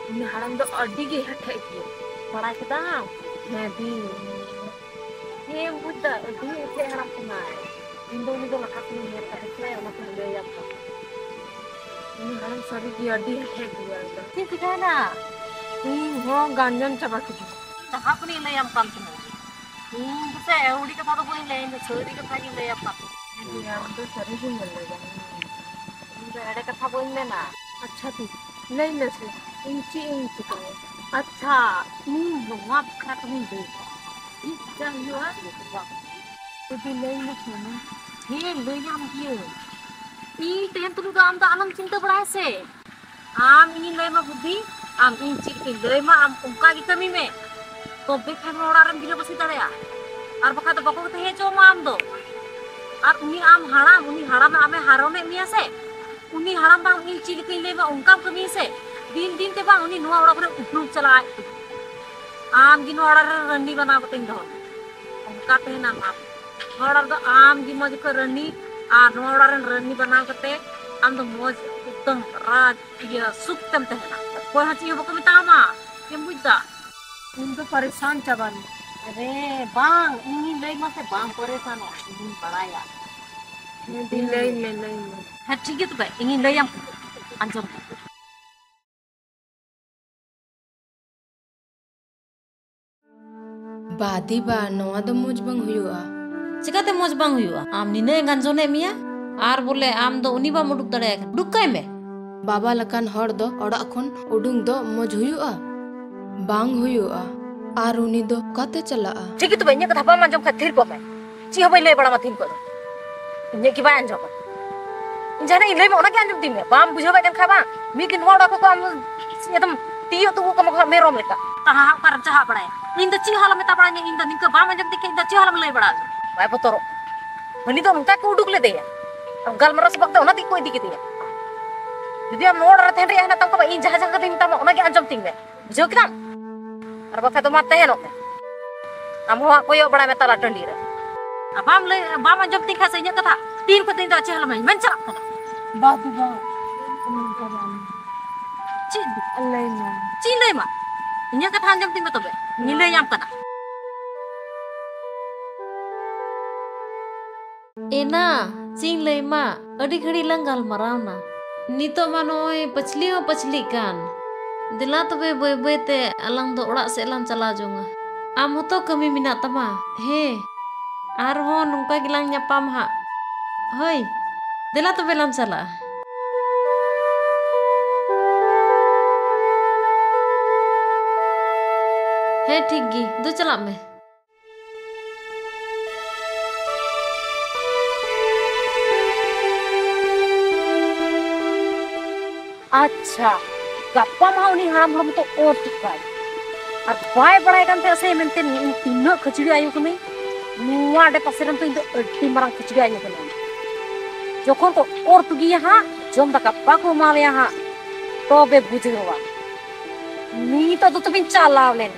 ᱩᱱᱤ ᱦᱟᱲᱟᱢ ᱫᱚ ᱟᱹᱰᱤ ᱜᱮ ᱦᱮᱴᱮᱡ ᱜᱮᱭᱟ᱾ ᱵᱟᱲᱟᱭ ᱠᱮᱫᱟᱢ? ᱦᱮᱸ ᱫᱤ᱾ ᱦᱮᱸ, ᱵᱩᱡᱽ ᱫᱟ, ᱟᱹᱰᱤ ᱦᱮᱴᱮᱡ ᱦᱟᱲᱟᱢ ᱠᱟᱱᱟᱭ᱾ ᱤᱧ ᱫᱚ ᱩᱱᱤ ᱫᱚ ᱞᱟᱦᱟ ᱠᱷᱚᱱᱤᱧ ᱧᱮᱞ ᱠᱟᱫᱮ ᱛᱮ ᱚᱱᱟᱛᱮᱧ ᱞᱟᱹᱭᱟᱢ ᱠᱟᱱᱟ᱾ ᱩᱱᱤ ᱦᱟᱲᱟᱢ ᱥᱟᱹᱨᱤ ᱜᱮ ᱟᱹᱰᱤ ᱦᱮᱴᱮᱡ ᱜᱮᱭᱟ ᱮᱠᱫᱚᱢ᱾ ᱪᱮᱫ ᱪᱤᱠᱟᱹᱭᱮᱱᱟ? ᱤᱧ ᱦᱚᱸ ᱜᱟᱱᱡᱚᱱ ᱪᱟᱵᱟ ᱠᱤᱫᱤᱧ᱾ ᱞᱟᱦᱟ ᱠᱷᱚᱱᱤᱧ ᱞᱟᱹᱭᱟᱢ ᱠᱟᱱ ᱛᱟᱦᱮᱸᱱᱟ᱾ ᱤᱧ ᱫᱚᱥᱮ ᱟᱹᱣᱲᱤ ᱠᱟᱛᱷᱟ ᱫᱚ ᱵᱟᱹᱧ ᱞᱟᱹᱭᱟ, ᱤᱧ ᱫᱚ ᱥᱟᱹᱨᱤ ᱠᱟᱛᱷᱟ ᱜᱤᱧ ᱞᱟᱹᱭᱟᱢ ᱠᱟᱱ ᱛᱟᱦᱮᱸᱱᱟ᱾ ᱦᱮᱸ, ᱟᱢ ᱫᱚ ᱥᱟᱹᱨᱤ ᱜᱮᱢ ᱞᱟᱹᱭᱟ᱾ ᱤᱧ ᱫᱚ ᱮᱲᱮ ᱠᱟᱛᱷᱟ ᱵᱟᱹᱧ ᱢᱮᱱᱟ᱾ ᱟᱪᱪᱷᱟ ᱫᱤ, ᱞᱟᱹᱭ ᱢᱮᱥᱮ, ᱤᱧ ᱪᱮᱫ ᱤᱧ ᱪᱤᱠᱟᱹᱭᱟ? ᱟᱪᱪᱷᱟ, ᱤᱧ ᱱᱚᱣᱟ ᱵᱟᱠᱷᱨᱟ ᱛᱮᱦᱚᱧ ᱞᱟᱹᱭ ᱫᱟ᱾ ᱪᱮᱫ ᱪᱤᱠᱟᱹ ᱦᱩᱭᱩᱜᱼᱟ? ᱡᱩᱫᱤ ᱞᱟᱹᱭ ᱢᱮ ᱥᱩᱢᱩᱝ᱾ ᱦᱮᱸ, ᱞᱟᱹᱭᱟᱢ ᱜᱤᱭᱟᱹᱧ᱾ ᱤᱧ ᱛᱟᱦᱮᱱ ᱛᱩᱞᱩᱡ ᱫᱚ ᱟᱢ ᱫᱚ ᱟᱞᱚᱢ ᱪᱤᱱᱛᱟᱹ ᱵᱟᱲᱟᱭᱟ ᱥᱮ᱾ ᱟᱢ ᱤᱧᱤᱧ ᱞᱟᱹᱭ ᱢᱟ ᱵᱩᱫᱷᱤ, ᱟᱢ ᱤᱧ ᱪᱮᱫ ᱞᱮᱠᱟᱧ ᱞᱟᱹᱭ ᱢᱟ, ᱟᱢ ᱚᱱᱠᱟ ᱜᱮ ᱠᱟᱹᱢᱤ ᱢᱮ᱾ ᱛᱚᱵᱮ ᱠᱷᱟᱱ ᱚᱲᱟᱜ ᱨᱮᱢ ᱜᱤᱨᱟᱹᱵᱟᱹᱥᱤ ᱫᱟᱲᱮᱭᱟᱜᱼᱟ, ᱟᱨ ᱵᱟᱠᱷᱟᱡ ᱫᱚ ᱵᱟᱠᱚ ᱛᱟᱦᱮᱸ ᱦᱚᱪᱚ ᱟᱢᱟ ᱟᱢ ᱫᱚ᱾ ᱟᱨ ᱩᱱᱤ ᱟᱢ ᱦᱟᱲᱟᱢ, ᱩᱱᱤ ᱦᱟᱲᱟᱢ ᱟᱢᱮ ᱦᱟᱨᱚᱱᱮᱫ ᱢᱮᱭᱟ ᱥᱮ, ᱩᱱᱤ ᱦᱟᱲᱟᱢ ᱵᱟᱝ ᱤᱧ ᱪᱮᱫ ᱞᱮᱠᱟᱧ ᱞᱟᱹᱭ ᱢᱟ ᱚᱱᱠᱟᱢ ᱠᱟᱹᱢᱤᱭᱟ ᱥᱮ, ᱫᱤᱱ ᱫᱤᱱ ᱛᱮ ᱵᱟᱝ ᱩᱱᱤ ᱱᱚᱣᱟ ᱚᱲᱟᱜ ᱠᱷᱚᱱᱮ ᱩᱰᱩᱠ ᱪᱟᱞᱟᱜᱼᱟ ᱟᱡ ᱛᱮᱜᱮ᱾ ᱟᱢ ᱜᱮ ᱱᱚᱣᱟ ᱚᱲᱟᱜ ᱨᱮᱱ ᱨᱟᱹᱱᱤ ᱵᱮᱱᱟᱣ ᱠᱟᱛᱮᱧ ᱫᱚᱦᱚ ᱢᱮᱭᱟ᱾ ᱚᱱᱠᱟ ᱛᱟᱦᱮᱱᱟᱢ ᱟᱢ᱾ ᱱᱚᱣᱟ ᱚᱲᱟᱜ ᱨᱮᱫᱚ ᱟᱢ ᱜᱮ ᱢᱚᱡᱽ ᱚᱠᱚᱡ ᱨᱟᱹᱱᱤ, ᱟᱨ ᱱᱚᱣᱟ ᱚᱲᱟᱜ ᱨᱮᱱ ᱨᱟᱹᱱᱤ ᱵᱮᱱᱟᱣ ᱠᱟᱛᱮ ᱟᱢ ᱫᱚ ᱢᱚᱡᱽ ᱮᱠᱫᱚᱢ ᱨᱟᱡᱽ ᱤᱭᱟᱹ ᱥᱩᱠ ᱛᱮᱢ ᱛᱟᱦᱮᱱᱟ᱾ ᱚᱠᱚᱭ ᱦᱚᱸ ᱪᱮᱫ ᱦᱚᱸ ᱵᱟᱠᱚ ᱢᱮᱛᱟᱢᱟ, ᱪᱮᱫ ᱮᱢ ᱵᱩᱡᱽ ᱫᱟ? ᱤᱧ ᱫᱚ ᱯᱟᱨᱮᱥᱟᱱ ᱪᱟᱵᱟᱧ᱾ ᱟᱨᱮ ᱵᱟᱝ, ᱤᱧᱤᱧ ᱞᱟᱹᱭ ᱢᱟᱥᱮ, ᱵᱟᱝ ᱯᱟᱨᱮᱥᱟᱱᱚᱜ, ᱤᱧᱤᱧ ᱵᱟᱲᱟᱭᱟ᱾ ᱦᱮᱸ ᱫᱤ, ᱞᱟᱹᱭ ᱢᱮ, ᱞᱟᱹᱭ ᱢᱮ᱾ ᱦᱮᱸ, ᱴᱷᱤᱠ ᱜᱮᱭᱟ ᱛᱚᱵᱮ, ᱤᱧᱤᱧ ᱞᱟᱹᱭᱟᱢ ᱠᱟᱱᱟ, ᱟᱸᱡᱚᱢ ᱢᱮ᱾ ᱵᱟ ᱫᱤ ᱵᱟ, ᱱᱚᱣᱟ ᱫᱚ ᱢᱚᱡᱽ ᱵᱟᱝ ᱦᱩᱭᱩᱜᱼᱟ᱾ ᱪᱤᱠᱟᱹᱛᱮ ᱢᱚᱡᱽ ᱵᱟᱝ ᱦᱩᱭᱩᱜᱼᱟ? ᱟᱢ ᱱᱤᱱᱟᱹᱜ ᱮ ᱜᱟᱱᱡᱚᱱᱮᱫ ᱢᱮᱭᱟ, ᱟᱨ ᱵᱚᱞᱮ ᱟᱢ ᱫᱚ ᱩᱱᱤ ᱵᱟᱢ ᱩᱰᱩᱠ ᱫᱟᱲᱮᱭᱟᱭ ᱠᱟᱱᱟ, ᱩᱰᱩᱠ ᱠᱟᱭ ᱢᱮ᱾ ᱵᱟᱵᱟ ᱞᱮᱠᱟᱱ ᱦᱚᱲ ᱫᱚ ᱚᱲᱟᱜ ᱠᱷᱚᱱ ᱩᱰᱩᱝ ᱫᱚ ᱢᱚᱡᱽ ᱦᱩᱭᱩᱜᱼᱟ? ᱵᱟᱝ ᱦᱩᱭᱩᱜᱼᱟ᱾ ᱟᱨ ᱩᱱᱤ ᱫᱚ ᱚᱠᱟᱛᱮ ᱪᱟᱞᱟᱜᱼᱟ? ᱴᱷᱤᱠ ᱜᱮ ᱛᱚᱵᱮ, ᱤᱧᱟᱹᱜ ᱠᱟᱛᱷᱟ ᱵᱟᱢ ᱟᱸᱡᱚᱢ ᱠᱷᱟᱱ ᱛᱷᱤᱨ ᱠᱚᱜ ᱢᱮ᱾ ᱪᱮᱫ ᱦᱚᱸ ᱵᱟᱹᱧ ᱞᱟᱹᱭ ᱵᱟᱲᱟᱢᱟ ᱛᱤᱦᱤᱧ ᱠᱷᱚᱱ ᱫᱚ᱾ ᱤᱧᱟᱹᱜ ᱜᱮ ᱵᱟᱭ ᱟᱸᱡᱚᱢᱟ᱾ ᱤᱧ ᱡᱟᱦᱟᱱᱟᱜ ᱤᱧ ᱞᱟᱹᱭ ᱢᱟ, ᱚᱱᱟ ᱜᱮ ᱟᱸᱡᱚᱢ ᱛᱤᱧ ᱢᱮ᱾ ᱵᱟᱢ ᱵᱩᱡᱷᱟᱹᱣ ᱠᱟᱜ ᱠᱟᱱ ᱠᱷᱟᱱ ᱵᱟᱝ, ᱢᱤᱫ ᱫᱤᱱ ᱱᱚᱣᱟ ᱚᱲᱟᱜ ᱠᱷᱚᱱ ᱟᱢ ᱮᱠᱫᱚᱢ ᱛᱤᱭᱳᱜ ᱛᱩᱜᱩ ᱠᱟᱢᱟ ᱠᱚ ᱦᱟᱸᱜ ᱢᱮᱨᱚᱢ ᱞᱮᱠᱟ᱾ ᱛᱟᱦᱟ ᱦᱟᱸᱜ ᱚᱠᱟᱨᱮᱢ ᱪᱟᱦᱟᱜ ᱵᱟᱲᱟᱭᱟ? ᱤᱧ ᱫᱚ ᱪᱮᱫ ᱦᱚᱸ ᱟᱞᱚᱢ ᱢᱮᱛᱟ ᱵᱟᱲᱟᱧᱟ, ᱤᱧ ᱫᱚ ᱱᱤᱝᱠᱟᱹ ᱵᱟᱢ ᱟᱸᱡᱚᱢ ᱛᱤᱧ ᱠᱷᱟᱱ ᱤᱧ ᱫᱚ ᱪᱮᱫ ᱦᱚᱸ ᱟᱞᱚᱢ ᱞᱟᱹᱭ ᱵᱟᱲᱟ ᱟᱹᱧᱟ᱾ ᱵᱟᱭ ᱵᱚᱛᱚᱨᱚᱜ᱾ ᱦᱟᱹᱱᱤ ᱫᱚ ᱱᱚᱝᱠᱟ ᱠᱚ ᱩᱰᱩᱠ ᱞᱮᱫᱮᱭᱟ, ᱜᱟᱞᱢᱟᱨᱟᱣ ᱥᱚᱵᱟᱵ ᱛᱮ ᱚᱱᱟ ᱛᱮᱜᱮ ᱠᱚ ᱤᱫᱤ ᱠᱮᱫᱮᱭᱟ᱾ ᱡᱩᱫᱤ ᱟᱢ ᱱᱚᱣᱟ ᱚᱲᱟᱜ ᱨᱮ ᱛᱟᱦᱮᱱ ᱨᱮᱭᱟᱜ ᱦᱮᱱᱟᱜ ᱛᱟᱢ ᱠᱷᱟᱱ, ᱤᱧ ᱡᱟᱦᱟᱸ ᱡᱟᱦᱟᱸ ᱠᱟᱛᱷᱟᱧ ᱢᱮᱛᱟᱢᱟ ᱚᱱᱟ ᱜᱮ ᱟᱸᱡᱚᱢ ᱛᱤᱧ ᱢᱮ, ᱵᱩᱡᱷᱟᱹᱣ ᱠᱮᱫᱟᱢ? ᱟᱨ ᱵᱟᱠᱷᱟᱡ ᱫᱚ ᱢᱟ ᱛᱟᱦᱮᱱᱚᱜ ᱢᱮ᱾ ᱟᱢ ᱦᱚᱸ ᱦᱟᱸᱜ ᱠᱚᱭᱚᱜ ᱵᱟᱲᱟᱭ ᱢᱮ ᱛᱟᱞᱟ ᱴᱟᱺᱰᱤ ᱨᱮ᱾ ᱟᱨ ᱵᱟᱢ ᱞᱟᱹᱭ, ᱵᱟᱢ ᱟᱸᱡᱚᱢ ᱛᱤᱧ ᱠᱷᱟᱱ ᱥᱮ ᱤᱧᱟᱹᱜ ᱠᱟᱛᱷᱟ, ᱛᱤᱦᱤᱧ ᱠᱷᱚᱱ ᱫᱚ ᱤᱧ ᱫᱚ ᱪᱮᱫ ᱦᱚᱸ ᱟᱞᱚᱢ ᱢᱮᱱ ᱪᱟᱞᱟᱜ ᱠᱟᱱᱟ᱾ ᱵᱟᱹᱵᱩ ᱵᱟ, ᱪᱮᱫ? ᱞᱟᱹᱭ ᱢᱮ᱾ ᱪᱮᱫ ᱤᱧ ᱞᱟᱹᱭ ᱢᱟ? ᱤᱧᱟᱹᱜ ᱠᱟᱛᱷᱟ ᱟᱸᱡᱚᱢ ᱛᱤᱧ ᱢᱮ ᱛᱚᱵᱮ, ᱤᱧ ᱞᱟᱹᱭᱟᱢ ᱠᱟᱱᱟ᱾ ᱮᱱᱟ, ᱪᱮᱫ ᱤᱧ ᱞᱟᱹᱭ ᱢᱟ, ᱟᱹᱰᱤ ᱜᱷᱟᱹᱲᱤᱡ ᱞᱟᱝ ᱜᱟᱞᱢᱟᱨᱟᱣ ᱱᱟ᱾ ᱱᱤᱛᱚᱜ ᱢᱟ ᱱᱚᱜᱼᱚᱭ ᱯᱟᱹᱪᱷᱞᱤ ᱦᱚᱸ ᱯᱟᱹᱪᱷᱞᱤᱜ ᱠᱟᱱ᱾ ᱫᱮᱞᱟ ᱛᱚᱵᱮ ᱵᱟᱹᱭ ᱵᱟᱹᱭ ᱛᱮ ᱟᱞᱟᱝ ᱫᱚ ᱚᱲᱟᱜ ᱥᱮᱫ ᱞᱟᱝ ᱪᱟᱞᱟᱣ ᱡᱚᱝᱟ᱾ ᱟᱢ ᱦᱚᱸᱛᱚ ᱠᱟᱹᱢᱤ ᱢᱮᱱᱟᱜ ᱛᱟᱢᱟ᱾ ᱦᱮᱸ, ᱟᱨᱦᱚᱸ ᱱᱚᱝᱠᱟ ᱜᱮᱞᱟᱝ ᱧᱟᱯᱟᱢ ᱦᱟᱸᱜ᱾ ᱦᱳᱭ, ᱫᱮᱞᱟ ᱛᱚᱵᱮ ᱞᱟᱝ ᱪᱟᱞᱟᱜᱼᱟ᱾ ᱦᱮᱸ, ᱴᱷᱤᱠ ᱜᱮ, ᱫᱩ ᱪᱟᱞᱟᱜ ᱢᱮ᱾ ᱟᱪᱪᱷᱟ, ᱜᱟᱯᱟ ᱢᱟ ᱩᱱᱤ ᱦᱟᱲᱟᱢ ᱦᱚᱲ ᱢᱚᱛᱚ ᱚᱨ ᱦᱚᱪᱚ ᱠᱟᱭ᱾ ᱟᱨ ᱵᱟᱭ ᱵᱟᱲᱟᱭ ᱠᱟᱱ ᱛᱟᱦᱮᱸ ᱥᱮ ᱢᱮᱱᱛᱮ ᱤᱧ ᱛᱤᱱᱟᱹᱜ ᱠᱷᱟᱹᱪᱲᱤ ᱟᱭᱳ ᱠᱟᱹᱱᱟᱹᱧ᱾ ᱱᱚᱣᱟ ᱟᱰᱮ ᱯᱟᱥᱮ ᱨᱮᱱ ᱫᱚ ᱤᱧ ᱫᱚ ᱟᱹᱰᱤ ᱢᱟᱨᱟᱝ ᱠᱷᱟᱹᱪᱲᱤ ᱟᱭᱳ ᱠᱟᱹᱱᱟᱹᱧ᱾ ᱡᱚᱠᱷᱚᱱ ᱠᱚ ᱚᱨ ᱛᱩᱜᱤᱭᱟ ᱦᱟᱸᱜ, ᱡᱚᱢ ᱫᱟᱠᱟ ᱵᱟᱠᱚ ᱮᱢᱟ ᱞᱮᱭᱟ ᱦᱟᱸᱜ, ᱛᱚᱵᱮ ᱵᱩᱡᱷᱟᱹᱣᱟ᱾ ᱱᱤᱛᱚᱜ ᱫᱚ ᱛᱚᱵᱮᱧ ᱪᱟᱞᱟᱣ ᱞᱮᱱ᱾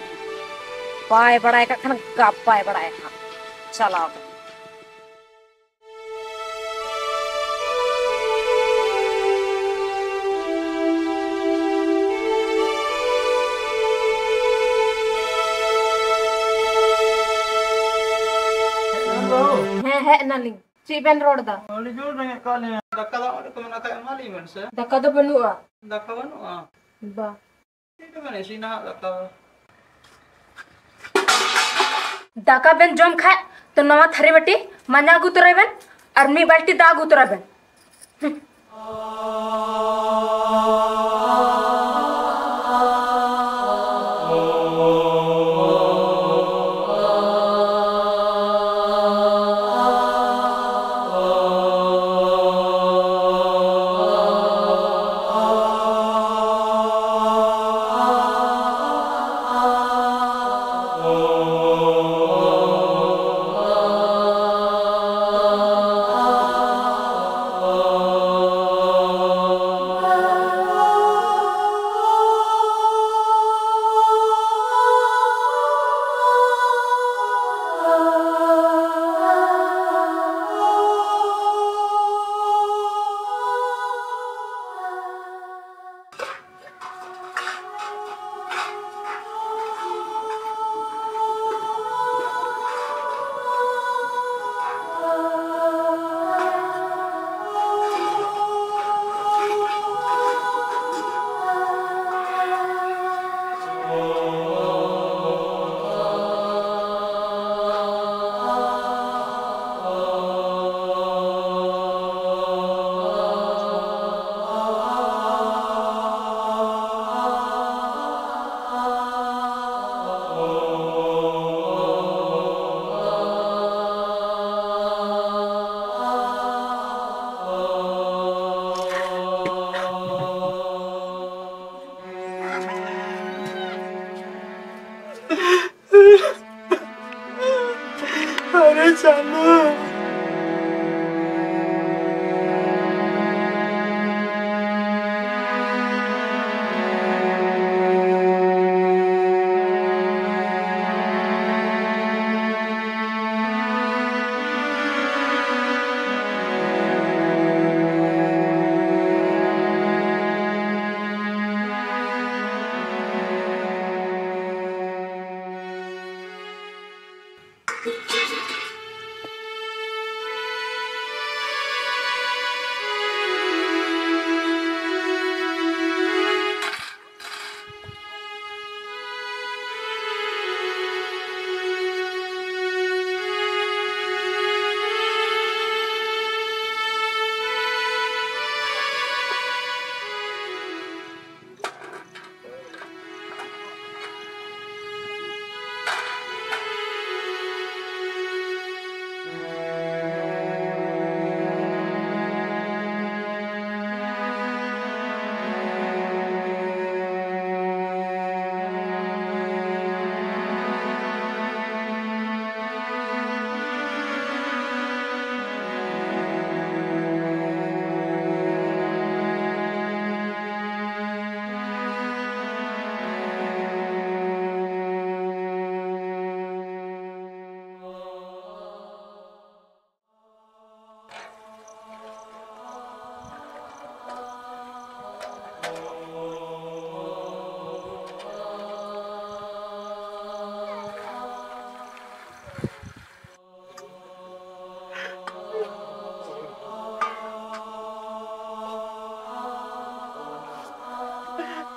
ᱵᱟᱭ ᱵᱟᱲᱟᱭ ᱠᱟᱜ ᱠᱷᱟᱱ ᱜᱟᱯᱟᱭ ᱵᱟᱲᱟᱭᱟ ᱦᱟᱸᱜ᱾ ᱪᱟᱞᱟᱣ ᱞᱮᱱ᱾ ᱦᱮᱸ, ᱦᱮᱡ ᱮᱱᱟᱞᱤᱧ᱾ ᱪᱮᱫ ᱵᱮᱱ ᱨᱚᱲ ᱮᱫᱟ? ᱟᱹᱰᱤ ᱡᱳᱨ ᱨᱮᱸᱜᱮᱡ ᱠᱟᱜ ᱞᱤᱧᱟ᱾ ᱫᱟᱠᱟ ᱫᱟᱜ ᱢᱟᱹᱰᱤ ᱠᱚ ᱢᱮᱱᱟᱜ ᱠᱷᱟᱡ ᱮᱢᱟ ᱞᱤᱧ ᱵᱮᱱ ᱥᱮ᱾ ᱫᱟᱠᱟ ᱫᱚ ᱵᱟᱹᱱᱩᱜᱼᱟ᱾ ᱫᱟᱠᱟ ᱵᱟᱹᱱᱩᱜᱼᱟ? ᱵᱟ᱾ ᱪᱮᱫ ᱛᱮᱵᱮᱱ ᱤᱥᱤᱱᱟ ᱦᱟᱸᱜ ᱫᱟᱠᱟ ᱫᱚ? ᱫᱟᱠᱟ ᱵᱮᱱ ᱡᱚᱢ ᱠᱷᱟᱡ ᱛᱚ ᱱᱟᱣᱟ ᱛᱷᱟᱹᱨᱤ ᱵᱟᱹᱴᱤ ᱢᱟᱸᱡᱟ ᱟᱹᱜᱩ ᱛᱚᱨᱟᱭ ᱵᱮᱱ ᱟᱨ ᱢᱤᱫ ᱵᱟᱹᱞᱴᱤ ᱫᱟᱜ ᱟᱹᱜᱩ ᱛᱚᱨᱟᱭ ᱵᱮᱱ᱾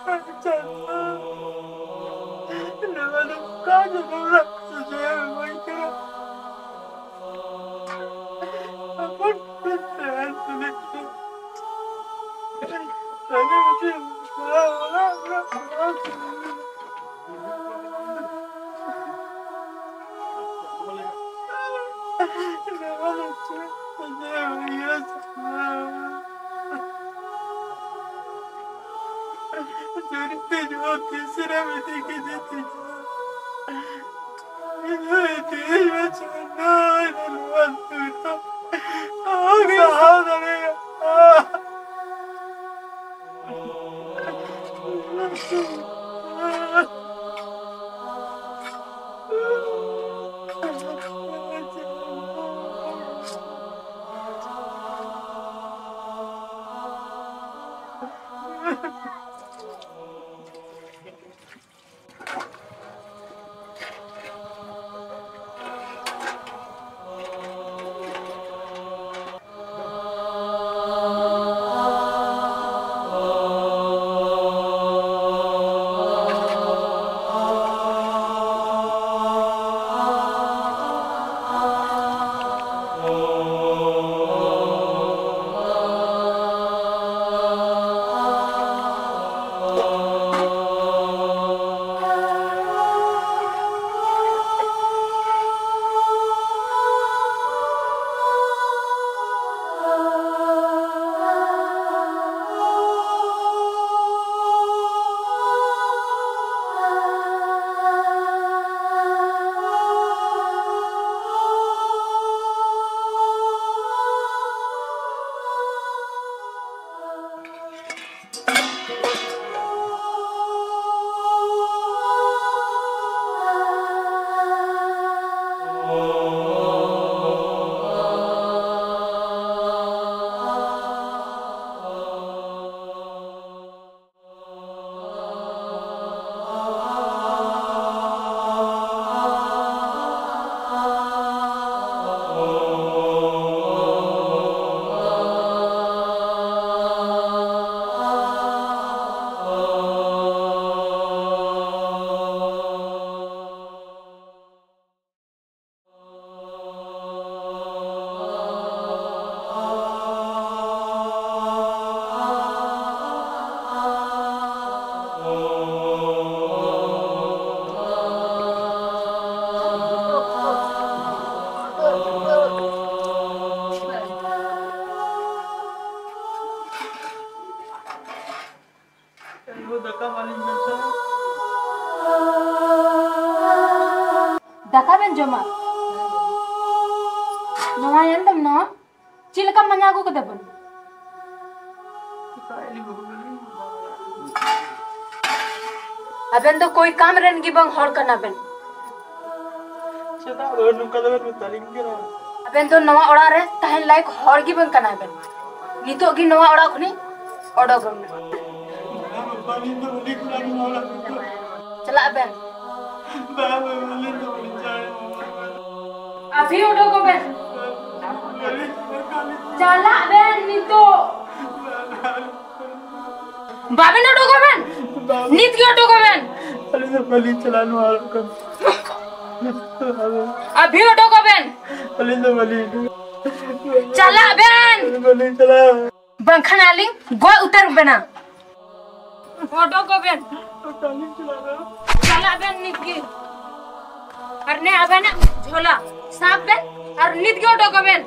ᱪᱟᱸᱫᱚ, ᱱᱚᱣᱟ ᱫᱚ ᱚᱠᱟ ᱡᱚᱱᱚᱢ ᱨᱮᱱᱟᱜ ᱥᱟᱹᱡᱟᱹᱭ ᱮᱢ ᱤᱢᱟᱹᱧ ᱠᱟᱱᱟ? ᱦᱚᱯᱚᱱ ᱠᱩᱲᱤ ᱛᱟᱦᱮᱸ ᱛᱩᱞᱩᱡ ᱫᱚ ᱟᱹᱰᱤ ᱢᱤᱫᱴᱤᱡ ᱵᱟᱯᱞᱟ ᱚᱲᱟᱜ ᱨᱮᱱᱟᱜ ᱯᱟᱲᱦᱟᱣ ᱥᱟᱱᱟᱧ ᱠᱟᱱᱟ᱾ ᱱᱚᱣᱟ ᱫᱚ ᱪᱮᱫ ᱥᱟᱹᱡᱟᱹᱭ ᱦᱩᱭᱩᱜᱼᱟ? ᱡᱩᱨᱤ ᱛᱮ ᱡᱚᱦᱚᱨ ᱛᱤᱥ ᱨᱮᱢ ᱤᱫᱤ ᱠᱮᱫᱮ ᱛᱤᱧᱟ? ᱤᱧ ᱦᱚᱸ ᱤᱫᱤᱭᱟᱹᱧ ᱢᱮ ᱪᱟᱸᱫᱚ, ᱤᱧ ᱦᱚᱸ ᱱᱚᱣᱟ ᱫᱩᱠ ᱫᱚ ᱚᱦᱚᱧ ᱥᱟᱦᱟᱣ ᱫᱟᱲᱮᱭᱟᱜᱼᱟ᱾ ᱟᱭᱳ, ᱫᱟᱠᱟ ᱮᱢᱟᱞᱤᱧ ᱢᱮᱥᱮ᱾ ᱫᱟᱠᱟ ᱵᱮᱱ ᱡᱚᱢᱟ? ᱱᱚᱣᱟ ᱧᱮᱞ ᱫᱟᱢ, ᱱᱚᱣᱟ ᱪᱮᱫ ᱞᱮᱠᱟ ᱢᱟᱧᱟ ᱟᱹᱜᱩ ᱠᱟᱫᱟ ᱵᱮᱱ? ᱟᱵᱮᱱ ᱫᱚ ᱠᱳᱭ ᱠᱟᱢ ᱨᱮᱱ ᱜᱮ ᱵᱟᱝ ᱦᱚᱲ ᱠᱟᱱᱟ ᱵᱮᱱ᱾ ᱪᱮᱫᱟᱜ ᱵᱟᱹᱵᱩ ᱱᱚᱝᱠᱟ ᱫᱚᱵᱮᱱ ᱢᱮᱛᱟᱞᱤᱧ ᱠᱟᱱᱟ? ᱟᱵᱮᱱ ᱫᱚ ᱱᱚᱣᱟ ᱚᱲᱟᱜ ᱨᱮ ᱛᱟᱦᱮᱱ ᱞᱟᱭᱮᱠ ᱦᱚᱲ ᱜᱮ ᱵᱟᱝ ᱠᱟᱱᱟ ᱵᱮᱱ᱾ ᱱᱤᱛᱚᱜ ᱜᱮ ᱱᱚᱣᱟ ᱚᱲᱟᱜ ᱠᱷᱚᱱᱤᱧ ᱚᱰᱚᱠ ᱵᱮᱱ᱾ ᱵᱟᱹᱵᱩ ᱟᱹᱞᱤᱧ ᱫᱚ ᱵᱟᱹᱞᱤᱧ ᱪᱟᱞᱟᱜᱼᱟ ᱱᱚᱣᱟ ᱚᱲᱟᱜ ᱠᱷᱚᱱ ᱫᱚ᱾ ᱪᱟᱞᱟᱜ ᱵᱮᱱ᱾ ᱵᱟᱹᱵᱩ ᱟᱹᱞᱤᱧ ᱫᱚ ᱵᱟᱹᱞᱤᱧ ᱪᱟᱞᱟᱜᱼᱟ ᱱᱚᱣᱟ ᱚᱲᱟᱜ ᱠᱷᱚᱱ ᱫᱚ᱾ ᱟᱵᱷᱤ ᱩᱰᱩᱠᱚᱜ ᱵᱮᱱ᱾ ᱵᱟᱹᱵᱩ ᱟᱹᱞᱤᱧ ᱫᱚ ᱵᱟᱹᱞᱤᱧ ᱪᱟᱞᱟᱜ ᱵᱮᱱ ᱱᱤᱛᱚᱜ᱾ ᱵᱟᱵᱮᱱ ᱩᱰᱩᱠᱚᱜ ᱵᱮᱱ? ᱵᱟᱵᱮᱱ᱾ ᱱᱤᱛ ᱜᱮ ᱩᱰᱩᱠᱚᱜ ᱵᱮᱱ᱾ ᱟᱹᱞᱤᱧ ᱫᱚ ᱵᱟᱹᱞᱤᱧ ᱪᱟᱞᱟᱜᱼᱟ ᱱᱚᱣᱟ ᱚᱲᱟᱜ ᱠᱷᱚᱱ᱾ ᱟᱵᱷᱤ ᱩᱰᱩᱠᱚᱜ ᱵᱮᱱ᱾ ᱟᱹᱞᱤᱧ ᱫᱚ ᱵᱟᱹᱞᱤᱧ ᱩᱰᱩᱠᱚᱜᱼᱟ᱾ ᱪᱟᱞᱟᱜ ᱵᱮᱱ᱾ ᱟᱹᱞᱤᱧ ᱫᱚ ᱵᱟᱹᱞᱤᱧ ᱪᱟᱞᱟᱜᱼᱟ᱾ ᱵᱟᱝᱠᱷᱟᱱ ᱟᱹᱞᱤᱧ ᱜᱚᱡ ᱩᱛᱟᱹᱨ ᱵᱮᱱᱟ᱾ ᱩᱰᱩᱠᱚᱜ ᱵᱮᱱ᱾ ᱵᱟᱹᱞᱤᱧ ᱪᱟᱞᱟᱜᱼᱟ᱾ ᱪᱟᱞᱟᱜ ᱵᱮᱱ ᱱᱤᱛ ᱜᱮ᱾ ᱟᱨ ᱱᱮ ᱟᱵᱮᱱᱟᱜ ᱡᱷᱚᱞᱟ ᱥᱟᱵ ᱵᱮᱱ ᱟᱨ ᱱᱤᱛ ᱜᱮ ᱩᱰᱩᱠᱚᱜ ᱵᱮᱱ᱾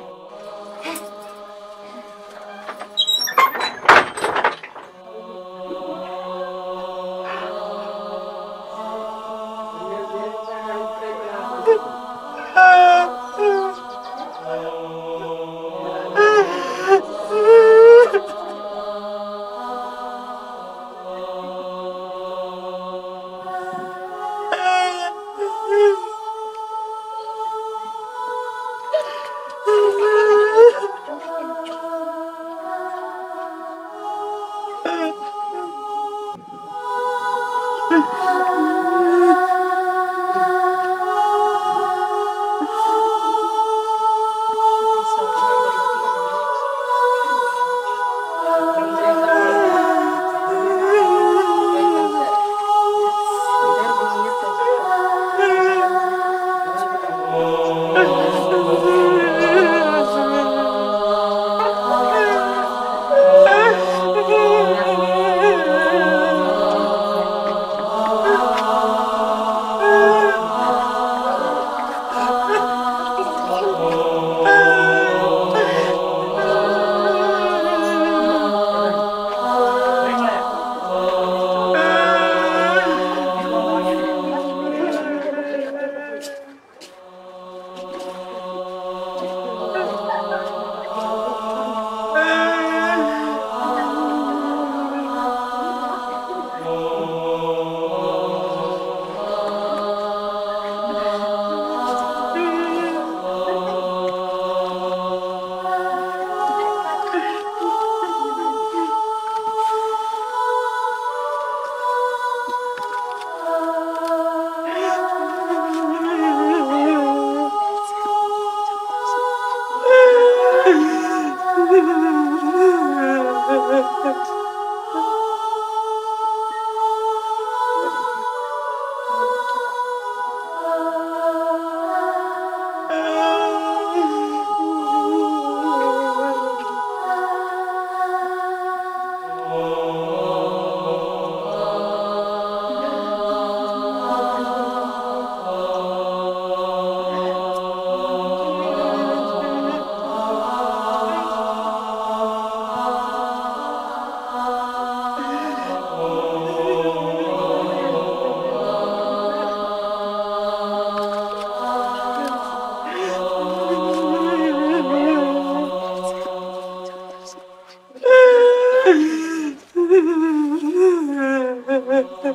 ᱫᱟᱫᱟ,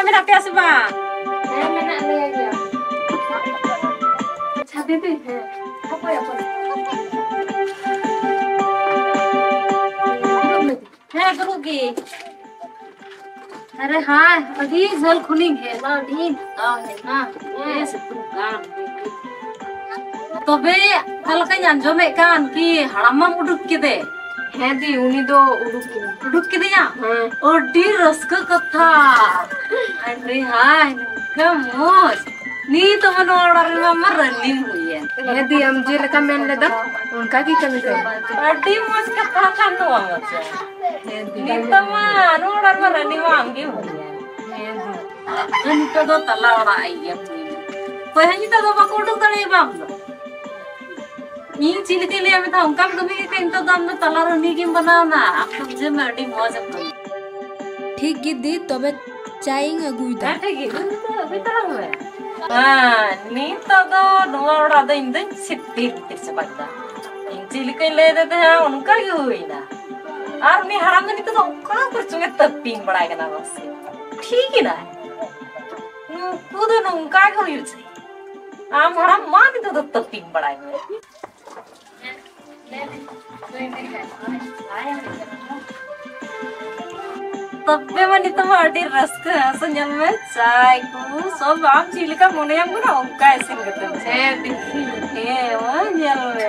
ᱢᱮᱱᱟᱜ ᱯᱮᱭᱟ ᱥᱮ ᱵᱟᱝ? ᱦᱮᱸ, ᱢᱮᱱᱟᱜ ᱞᱮᱭᱟ ᱜᱮᱭᱟ᱾ ᱟᱪᱪᱷᱟ, ᱫᱤᱫᱤ, ᱦᱮᱸ᱾ ᱦᱟᱯᱳᱭ, ᱦᱟᱯᱳᱭ᱾ ᱦᱮᱸ, ᱫᱩᱲᱩᱵ ᱜᱮ᱾ ᱟᱨᱮ ᱦᱟᱭ, ᱟᱹᱰᱤ ᱡᱷᱟᱹᱞ ᱠᱷᱚᱱᱤᱧ ᱦᱮᱡ ᱮᱱᱟ, ᱟᱹᱰᱤ ᱛᱷᱟᱠᱟᱣ ᱮᱱᱟ᱾ ᱦᱮᱸ, ᱥᱤᱛᱩᱝ ᱠᱟᱱ᱾ ᱛᱚᱵᱮ, ᱚᱠᱟ ᱞᱮᱠᱟᱧ ᱟᱸᱡᱚᱢᱮᱫ ᱠᱟᱱ, ᱠᱤ ᱦᱟᱲᱟᱢ ᱢᱟᱢ ᱩᱰᱩᱠ ᱠᱮᱫᱮ? ᱦᱮᱸ ᱫᱤ, ᱩᱱᱤ ᱫᱚ ᱩᱰᱩᱠ ᱠᱮᱫᱟ᱾ ᱩᱰᱩᱠ ᱠᱮᱫᱮᱭᱟ? ᱦᱮᱸ᱾ ᱟᱹᱰᱤ ᱨᱟᱹᱥᱠᱟᱹ ᱠᱟᱛᱷᱟ᱾ ᱦᱟᱭ ᱨᱮ ᱦᱟᱭ, ᱱᱚᱝᱠᱟ ᱢᱚᱡᱽ᱾ ᱱᱤᱛ ᱢᱟ ᱱᱚᱣᱟ ᱚᱲᱟᱜ ᱨᱮᱢᱟ ᱢᱟ ᱨᱟᱹᱱᱤᱢ ᱦᱩᱭᱮᱱ᱾ ᱦᱮᱸ ᱫᱤ, ᱟᱢ ᱪᱮᱫ ᱞᱮᱠᱟᱢ ᱢᱮᱱ ᱞᱮᱫᱟ, ᱚᱱᱠᱟ ᱜᱮ ᱠᱟᱹᱢᱤ ᱠᱟᱹᱢᱤ᱾ ᱟᱹᱰᱤ ᱢᱚᱡᱽ ᱠᱟᱛᱷᱟ ᱠᱟᱱ ᱱᱚᱣᱟ ᱢᱟ᱾ ᱦᱮᱸ ᱫᱤ᱾ ᱱᱤᱛ ᱢᱟ ᱱᱚᱣᱟ ᱚᱲᱟᱜ ᱨᱮᱢᱟ ᱨᱟᱹᱱᱤ ᱢᱟ ᱟᱢ ᱜᱮᱢ ᱦᱩᱭᱮᱱ᱾ ᱦᱮᱸ ᱫᱤ᱾ ᱟᱫᱚ ᱱᱤᱛᱚᱜ ᱫᱚ ᱛᱟᱞᱟ ᱚᱲᱟᱜ ᱤᱭᱟᱹ ᱦᱩᱭᱱᱟ᱾ ᱚᱠᱚᱭ ᱦᱚᱸ ᱱᱤᱛᱚᱜ ᱫᱚ ᱵᱟᱠᱚ ᱩᱰᱩᱠ ᱫᱟᱲᱮᱭᱟᱜᱼᱟ ᱵᱟᱝ ᱫᱚ᱾ ᱤᱧ ᱪᱮᱫ ᱞᱮᱠᱟᱧ ᱞᱟᱹᱭᱟ ᱢᱮᱛᱟ, ᱚᱱᱠᱟᱢ ᱠᱟᱹᱢᱤ ᱠᱮᱫ ᱠᱷᱟᱱ ᱱᱤᱛᱚᱜ ᱫᱚ ᱟᱢ ᱫᱚ ᱛᱟᱞᱟ ᱨᱟᱹᱱᱤ ᱜᱮᱢ ᱵᱮᱱᱟᱣ ᱮᱱᱟ᱾ ᱟᱢ ᱫᱚ ᱵᱩᱡᱷᱟᱹᱣ ᱢᱮ, ᱟᱹᱰᱤ ᱢᱚᱡᱽ ᱮᱢ ᱠᱟᱹᱢᱤ᱾ ᱴᱷᱤᱠ ᱜᱮ ᱫᱤ, ᱛᱚᱵᱮ ᱪᱟᱭ ᱤᱧ ᱟᱹᱜᱩᱭᱮᱫᱟ᱾ ᱦᱮᱸ, ᱴᱷᱤᱠ ᱜᱮ, ᱟᱹᱜᱩᱭ ᱢᱮ, ᱟᱹᱜᱩᱭ ᱛᱟᱞᱟᱝ ᱢᱮ᱾ ᱦᱮᱸ, ᱱᱤᱛᱚᱜ ᱫᱚ ᱱᱚᱣᱟ ᱚᱲᱟᱜ ᱫᱚ ᱤᱧ ᱫᱚᱧ ᱥᱤᱯᱴᱤ ᱜᱤᱛᱤᱡ ᱪᱟᱵᱟ ᱠᱮᱫᱟ᱾ ᱤᱧ ᱪᱮᱫ ᱞᱮᱠᱟᱧ ᱞᱟᱹᱭ ᱟᱫᱮ ᱛᱟᱦᱮᱸᱫ, ᱚᱱᱠᱟ ᱜᱮ ᱦᱩᱭᱱᱟ᱾ ᱟᱨ ᱩᱱᱤ ᱦᱟᱲᱟᱢ ᱫᱚ ᱱᱤᱛᱚᱜ ᱫᱚ ᱚᱠᱟ ᱠᱚᱨᱮ ᱪᱚᱝ ᱮ ᱛᱟᱹᱯᱤᱧ ᱵᱟᱲᱟᱭ ᱠᱟᱱᱟ ᱢᱟᱥᱮ᱾ ᱴᱷᱤᱠ ᱮᱱᱟᱭ᱾ ᱱᱩᱠᱩ ᱫᱚ ᱱᱚᱝᱠᱟ ᱜᱮ ᱦᱩᱭᱩᱜ ᱪᱟᱹᱦᱤ᱾ ᱟᱢ ᱦᱟᱲᱟᱢ ᱢᱟ ᱱᱤᱛᱚᱜ ᱫᱚ ᱛᱟᱹᱯᱤᱧ ᱵᱟᱲᱟᱭ ᱢᱮ᱾ ᱛᱚᱵᱮ ᱢᱟ ᱱᱤᱛᱚᱜ ᱢᱟ ᱟᱹᱰᱤ ᱨᱟᱹᱥᱠᱟᱹ᱾ ᱟᱥᱟ ᱧᱮᱞ ᱢᱮ, ᱪᱟᱭ ᱠᱚ ᱥᱚᱵ ᱟᱢ ᱪᱮᱫ ᱞᱮᱠᱟ ᱢᱚᱱᱮᱭᱟᱢ ᱠᱟᱱᱟ ᱚᱱᱠᱟ ᱤᱥᱤᱱ ᱠᱟᱛᱮ᱾ ᱦᱮᱸ ᱫᱤ᱾ ᱦᱮᱸ, ᱢᱟ ᱧᱮᱞ ᱢᱮ᱾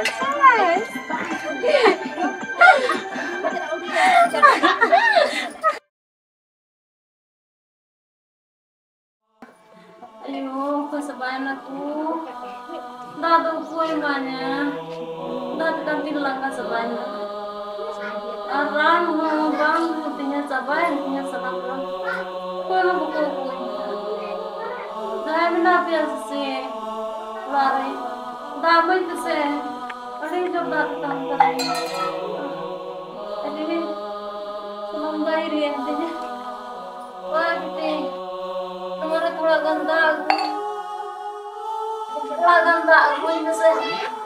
ᱪᱟᱭ᱾ ᱟᱭᱳ, ᱚᱠᱚᱭ ᱥᱟᱵᱟᱭᱮᱱᱟ ᱠᱚ? ᱫᱟᱜ ᱫᱚ ᱚᱠᱚᱭ ᱮᱢᱟᱧᱟ? ᱫᱟᱜ ᱛᱮᱛᱟᱝ ᱛᱤᱧ ᱞᱟᱸᱜᱟ ᱪᱟᱵᱟᱭᱮᱱᱟ᱾ ᱟᱨ ᱨᱟᱱ ᱦᱚᱸ ᱵᱟᱝ ᱦᱩᱭᱩᱜ ᱛᱤᱧᱟ, ᱪᱟᱵᱟᱭᱮᱱ ᱛᱤᱧᱟ ᱥᱟᱱᱟᱢ ᱨᱟᱱ᱾ ᱚᱠᱚᱭ ᱦᱚᱸ ᱵᱟᱠᱚ ᱟᱹᱜᱩᱣᱟᱹᱧᱟ᱾ ᱡᱟᱦᱟᱸᱭ ᱢᱮᱱᱟᱜ ᱯᱮᱭᱟ ᱥᱮ ᱚᱲᱟᱜ ᱨᱮ, ᱫᱟᱜ ᱮᱢᱟᱹᱧ ᱯᱮᱥᱮ᱾ ᱫᱟᱜ ᱛᱮᱛᱟᱝ ᱠᱟᱱᱟ᱾ ᱟᱹᱰᱤ ᱥᱩᱱᱩᱢ ᱵᱟᱭ ᱦᱤᱨᱤᱭᱮᱱ ᱛᱤᱧᱟ᱾ ᱚᱭ ᱵᱤᱴᱤ, ᱱᱚᱣᱟ ᱨᱮ ᱛᱷᱚᱲᱟ ᱜᱟᱱ ᱫᱟᱜ ᱟᱹᱜᱩ᱾ ᱛᱷᱚᱲᱟ ᱜᱟᱱ ᱫᱟᱜ ᱟᱹᱜᱩᱧ ᱢᱮᱥᱮ᱾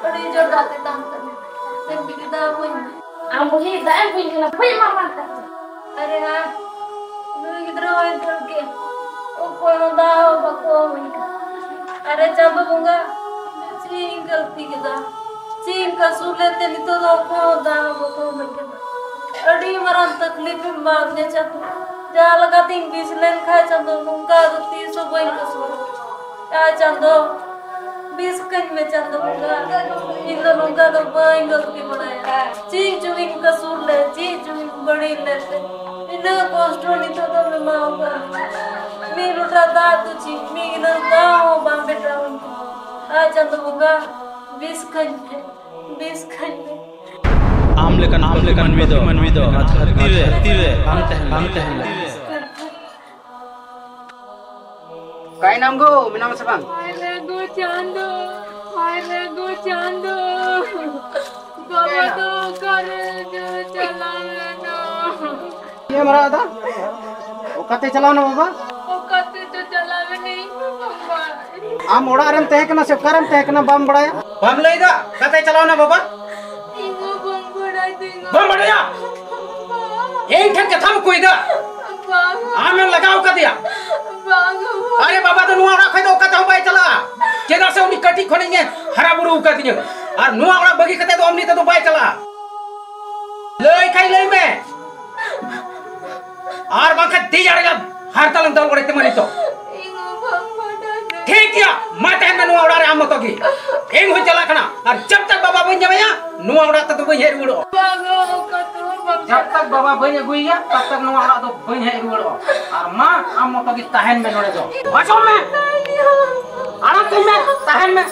ᱟᱹᱰᱤ ᱡᱳᱨ ᱫᱟᱜ ᱛᱮᱛᱟᱝ ᱠᱟᱱᱟ᱾ ᱵᱤᱴᱤ, ᱫᱟᱜ ᱟᱹᱜᱩᱧ ᱢᱮ᱾ ᱟᱢ ᱵᱩᱲᱦᱤ, ᱫᱟᱜ ᱮᱢ ᱟᱹᱜᱩᱧ ᱠᱟᱱᱟ, ᱵᱟᱹᱧ ᱮᱢᱟᱢ ᱠᱟᱱᱟ᱾ ᱟᱨᱮ ᱦᱟ, ᱱᱩᱭ ᱜᱤᱫᱽᱨᱟᱹ ᱦᱚᱸᱭ ᱫᱟᱹᱲ ᱠᱮᱫ᱾ ᱚᱠᱚᱭ ᱦᱚᱸ ᱫᱟᱜ ᱦᱚᱸ ᱵᱟᱠᱚ ᱮᱢᱟᱹᱧ ᱠᱟᱱᱟ᱾ ᱟᱨᱮ ᱪᱟᱸᱫᱚ ᱵᱚᱸᱜᱟ, ᱪᱮᱫ ᱤᱧ ᱜᱟᱹᱞᱛᱤ ᱠᱮᱫᱟ? ᱪᱮᱫ ᱤᱧ ᱠᱟᱹᱥᱩᱨ ᱞᱮᱫ ᱛᱮ ᱱᱤᱛᱚᱜ ᱫᱚ ᱚᱠᱚᱭ ᱦᱚᱸ ᱫᱟᱜ ᱦᱚᱸ ᱵᱟᱠᱚ ᱮᱢᱟᱹᱧ ᱠᱟᱱᱟ? ᱟᱹᱰᱤ ᱢᱟᱨᱟᱝ ᱛᱟᱠᱞᱤᱯ ᱮᱢ ᱮᱢᱟᱫᱤᱧᱟ ᱪᱟᱸᱫᱚ᱾ ᱡᱟᱦᱟᱸ ᱞᱮᱠᱟᱛᱤᱧ ᱵᱤᱥ ᱞᱮᱱ ᱠᱷᱟᱡ ᱪᱟᱸᱫᱚ, ᱱᱚᱝᱠᱟ ᱫᱚ ᱛᱤᱥ ᱦᱚᱸ ᱵᱟᱹᱧ ᱠᱟᱹᱥᱩᱨᱟ᱾ ᱟᱭ ᱪᱟᱸᱫᱚ, ᱵᱤᱥ ᱠᱟᱹᱧ ᱢᱮ ᱪᱟᱸᱫᱚ ᱵᱚᱸᱜᱟ᱾ ᱤᱧ ᱫᱚ ᱱᱚᱝᱠᱟ ᱫᱚ ᱵᱟᱹᱧ ᱜᱟᱹᱞᱛᱤ ᱵᱟᱲᱟᱭᱟ᱾ ᱪᱮᱫ ᱪᱚᱝ ᱤᱧ ᱠᱟᱹᱥᱩᱨ ᱞᱮᱫ, ᱪᱮᱫ ᱪᱚᱝ ᱤᱧ ᱵᱟᱹᱲᱤᱡ ᱞᱮᱫ ᱛᱮ ᱤᱱᱟᱹᱜ ᱠᱚᱥᱴᱚ ᱱᱤᱛᱚᱜ ᱫᱚᱢ ᱮᱢᱟᱣ ᱠᱟᱜᱼᱟ᱾ ᱢᱤᱫ ᱞᱚᱴᱟ ᱫᱟᱜ ᱫᱚ ᱪᱮᱫ, ᱢᱤᱫ ᱜᱤᱞᱟᱹᱥ ᱫᱟᱜ ᱦᱚᱸ ᱵᱟᱢ ᱯᱮᱴᱨᱟᱣ ᱟᱹᱧ ᱠᱟᱱᱟ᱾ ᱟᱭ ᱪᱟᱸᱫᱚ ᱵᱚᱸᱜᱟ, ᱵᱤᱥ ᱠᱟᱹᱧ ᱢᱮ, ᱵᱤᱥ ᱠᱟᱹᱧ ᱢᱮ᱾ ᱟᱢ ᱞᱮᱠᱟᱱ, ᱟᱢ ᱞᱮᱠᱟᱱ ᱢᱟᱹᱱᱢᱤ ᱫᱚ, ᱢᱟᱹᱱᱢᱤ ᱫᱚ ᱫᱷᱟᱹᱨᱛᱤ ᱨᱮ, ᱫᱷᱟᱹᱨᱛᱤ ᱨᱮ ᱵᱟᱝ ᱛᱟᱦᱮᱱ, ᱵᱟᱝ ᱛᱟᱦᱮᱱ ᱞᱟᱹᱜᱤᱫ᱾ ᱚᱠᱟᱭ ᱱᱟᱢ ᱜᱳ? ᱢᱮᱱᱟᱢ ᱥᱮ ᱵᱟᱝ? ᱦᱟᱭ ᱨᱮ ᱜᱳ ᱪᱟᱸᱫᱚ, ᱦᱟᱭ ᱨᱮ ᱜᱳ ᱪᱟᱸᱫᱚ, ᱵᱟᱵᱟ ᱫᱚ ᱚᱠᱟᱨᱮ ᱪᱚ ᱪᱟᱞᱟᱣ ᱮᱱᱟ᱾ ᱪᱮᱫ ᱮᱢ ᱨᱟᱜ ᱮᱫᱟ? ᱚᱠᱟᱛᱮ ᱪᱟᱞᱟᱣ ᱮᱱᱟ ᱵᱟᱵᱟ? ᱚᱠᱟᱛᱮ ᱪᱚ ᱪᱟᱞᱟᱣ ᱮᱱᱟ ᱤᱧ ᱵᱟᱵᱟ᱾ ᱟᱢ ᱚᱲᱟᱜ ᱨᱮᱢ ᱛᱟᱦᱮᱸ ᱠᱟᱱᱟ ᱥᱮ ᱚᱠᱟᱨᱮᱢ ᱛᱟᱦᱮᱸ ᱠᱟᱱᱟ, ᱵᱟᱢ ᱵᱟᱲᱟᱭᱟ? ᱵᱟᱢ ᱞᱟᱹᱭ ᱮᱫᱟ? ᱚᱠᱟᱛᱮ ᱪᱟᱞᱟᱣ ᱮᱱᱟ ᱵᱟᱵᱟ? ᱤᱧ ᱦᱚᱸ ᱵᱟᱹᱧ ᱵᱟᱲᱟᱭ ᱛᱤᱧ᱾ ᱵᱟᱢ ᱵᱟᱲᱟᱭᱟ? ᱵᱟᱝ᱾ ᱤᱧ ᱴᱷᱮᱱ ᱠᱟᱛᱷᱟᱢ ᱠᱩᱭ ᱮᱫᱟ? ᱵᱟᱝ᱾ ᱟᱢᱮᱢ ᱞᱟᱜᱟᱣ ᱠᱟᱫᱮᱭᱟ? ᱵᱟᱝ᱾ ᱟᱨᱮ ᱵᱟᱵᱟ ᱫᱚ ᱱᱚᱣᱟ ᱚᱲᱟᱜ ᱠᱷᱚᱱ ᱫᱚ ᱚᱠᱟ ᱛᱮᱦᱚᱸ ᱵᱟᱭ ᱪᱟᱞᱟᱜᱼᱟ, ᱪᱮᱫᱟᱜ ᱥᱮ ᱩᱱᱤ ᱠᱟᱹᱴᱤᱡ ᱠᱷᱚᱱᱤᱧ ᱦᱟᱨᱟ ᱵᱩᱨᱩ ᱟᱠᱟᱫᱤᱧᱟ᱾ ᱟᱨ ᱱᱚᱣᱟ ᱚᱲᱟᱜ ᱵᱟᱹᱜᱤ ᱠᱟᱛᱮ ᱫᱚ ᱮᱢᱱᱤ ᱛᱮᱫᱚ ᱵᱟᱭ ᱪᱟᱞᱟᱜᱼᱟ᱾ ᱞᱟᱹᱭ ᱠᱷᱟᱡ ᱞᱟᱹᱭ ᱢᱮ᱾ ᱟᱨ ᱵᱟᱝᱠᱷᱟᱱ ᱛᱤ ᱡᱟᱸᱜᱟ ᱦᱟᱨᱛᱟᱞᱮᱢ ᱫᱟᱞ ᱚᱲᱮᱡ ᱛᱟᱢᱟ ᱱᱤᱛᱚᱜ᱾ ᱴᱷᱤᱠ ᱜᱮᱭᱟ, ᱢᱟ ᱛᱟᱦᱮᱱ ᱢᱮ ᱱᱚᱣᱟ ᱚᱲᱟᱜ ᱨᱮ ᱟᱢ ᱢᱚᱛᱚ ᱜᱮ᱾ ᱤᱧ ᱦᱚᱸᱧ ᱪᱟᱞᱟᱜ ᱠᱟᱱᱟ, ᱟᱨ ᱡᱟᱵ ᱛᱟᱠ ᱵᱟᱵᱟ ᱵᱟᱹᱧ ᱧᱟᱢᱮᱭᱟ, ᱱᱚᱣᱟ ᱚᱲᱟᱜ ᱛᱮᱫᱚ ᱵᱟᱹᱧ ᱦᱮᱡ ᱨᱩᱣᱟᱹᱲᱚᱜᱼᱟ᱾ ᱡᱟᱵ ᱛᱟᱠ ᱵᱟᱵᱟ ᱵᱟᱹᱧ ᱟᱹᱜᱩᱭᱮᱭᱟ, ᱛᱟᱵ ᱛᱟᱠ ᱱᱚᱣᱟ ᱚᱲᱟᱜ ᱫᱚ ᱵᱟᱹᱧ ᱦᱮᱡ ᱨᱩᱣᱟᱹᱲᱚᱜᱼᱟ᱾ ᱟᱨ ᱢᱟ ᱟᱢ ᱢᱚᱛᱚ ᱜᱮ ᱛᱟᱦᱮᱱ ᱢᱮ ᱱᱚᱰᱮ ᱫᱚ᱾ ᱵᱟᱪᱚᱜ ᱢᱮ᱾ ᱟᱲᱟᱜ ᱠᱟᱹᱧ ᱢᱮ, ᱛᱟᱦᱮᱱ ᱢᱮ᱾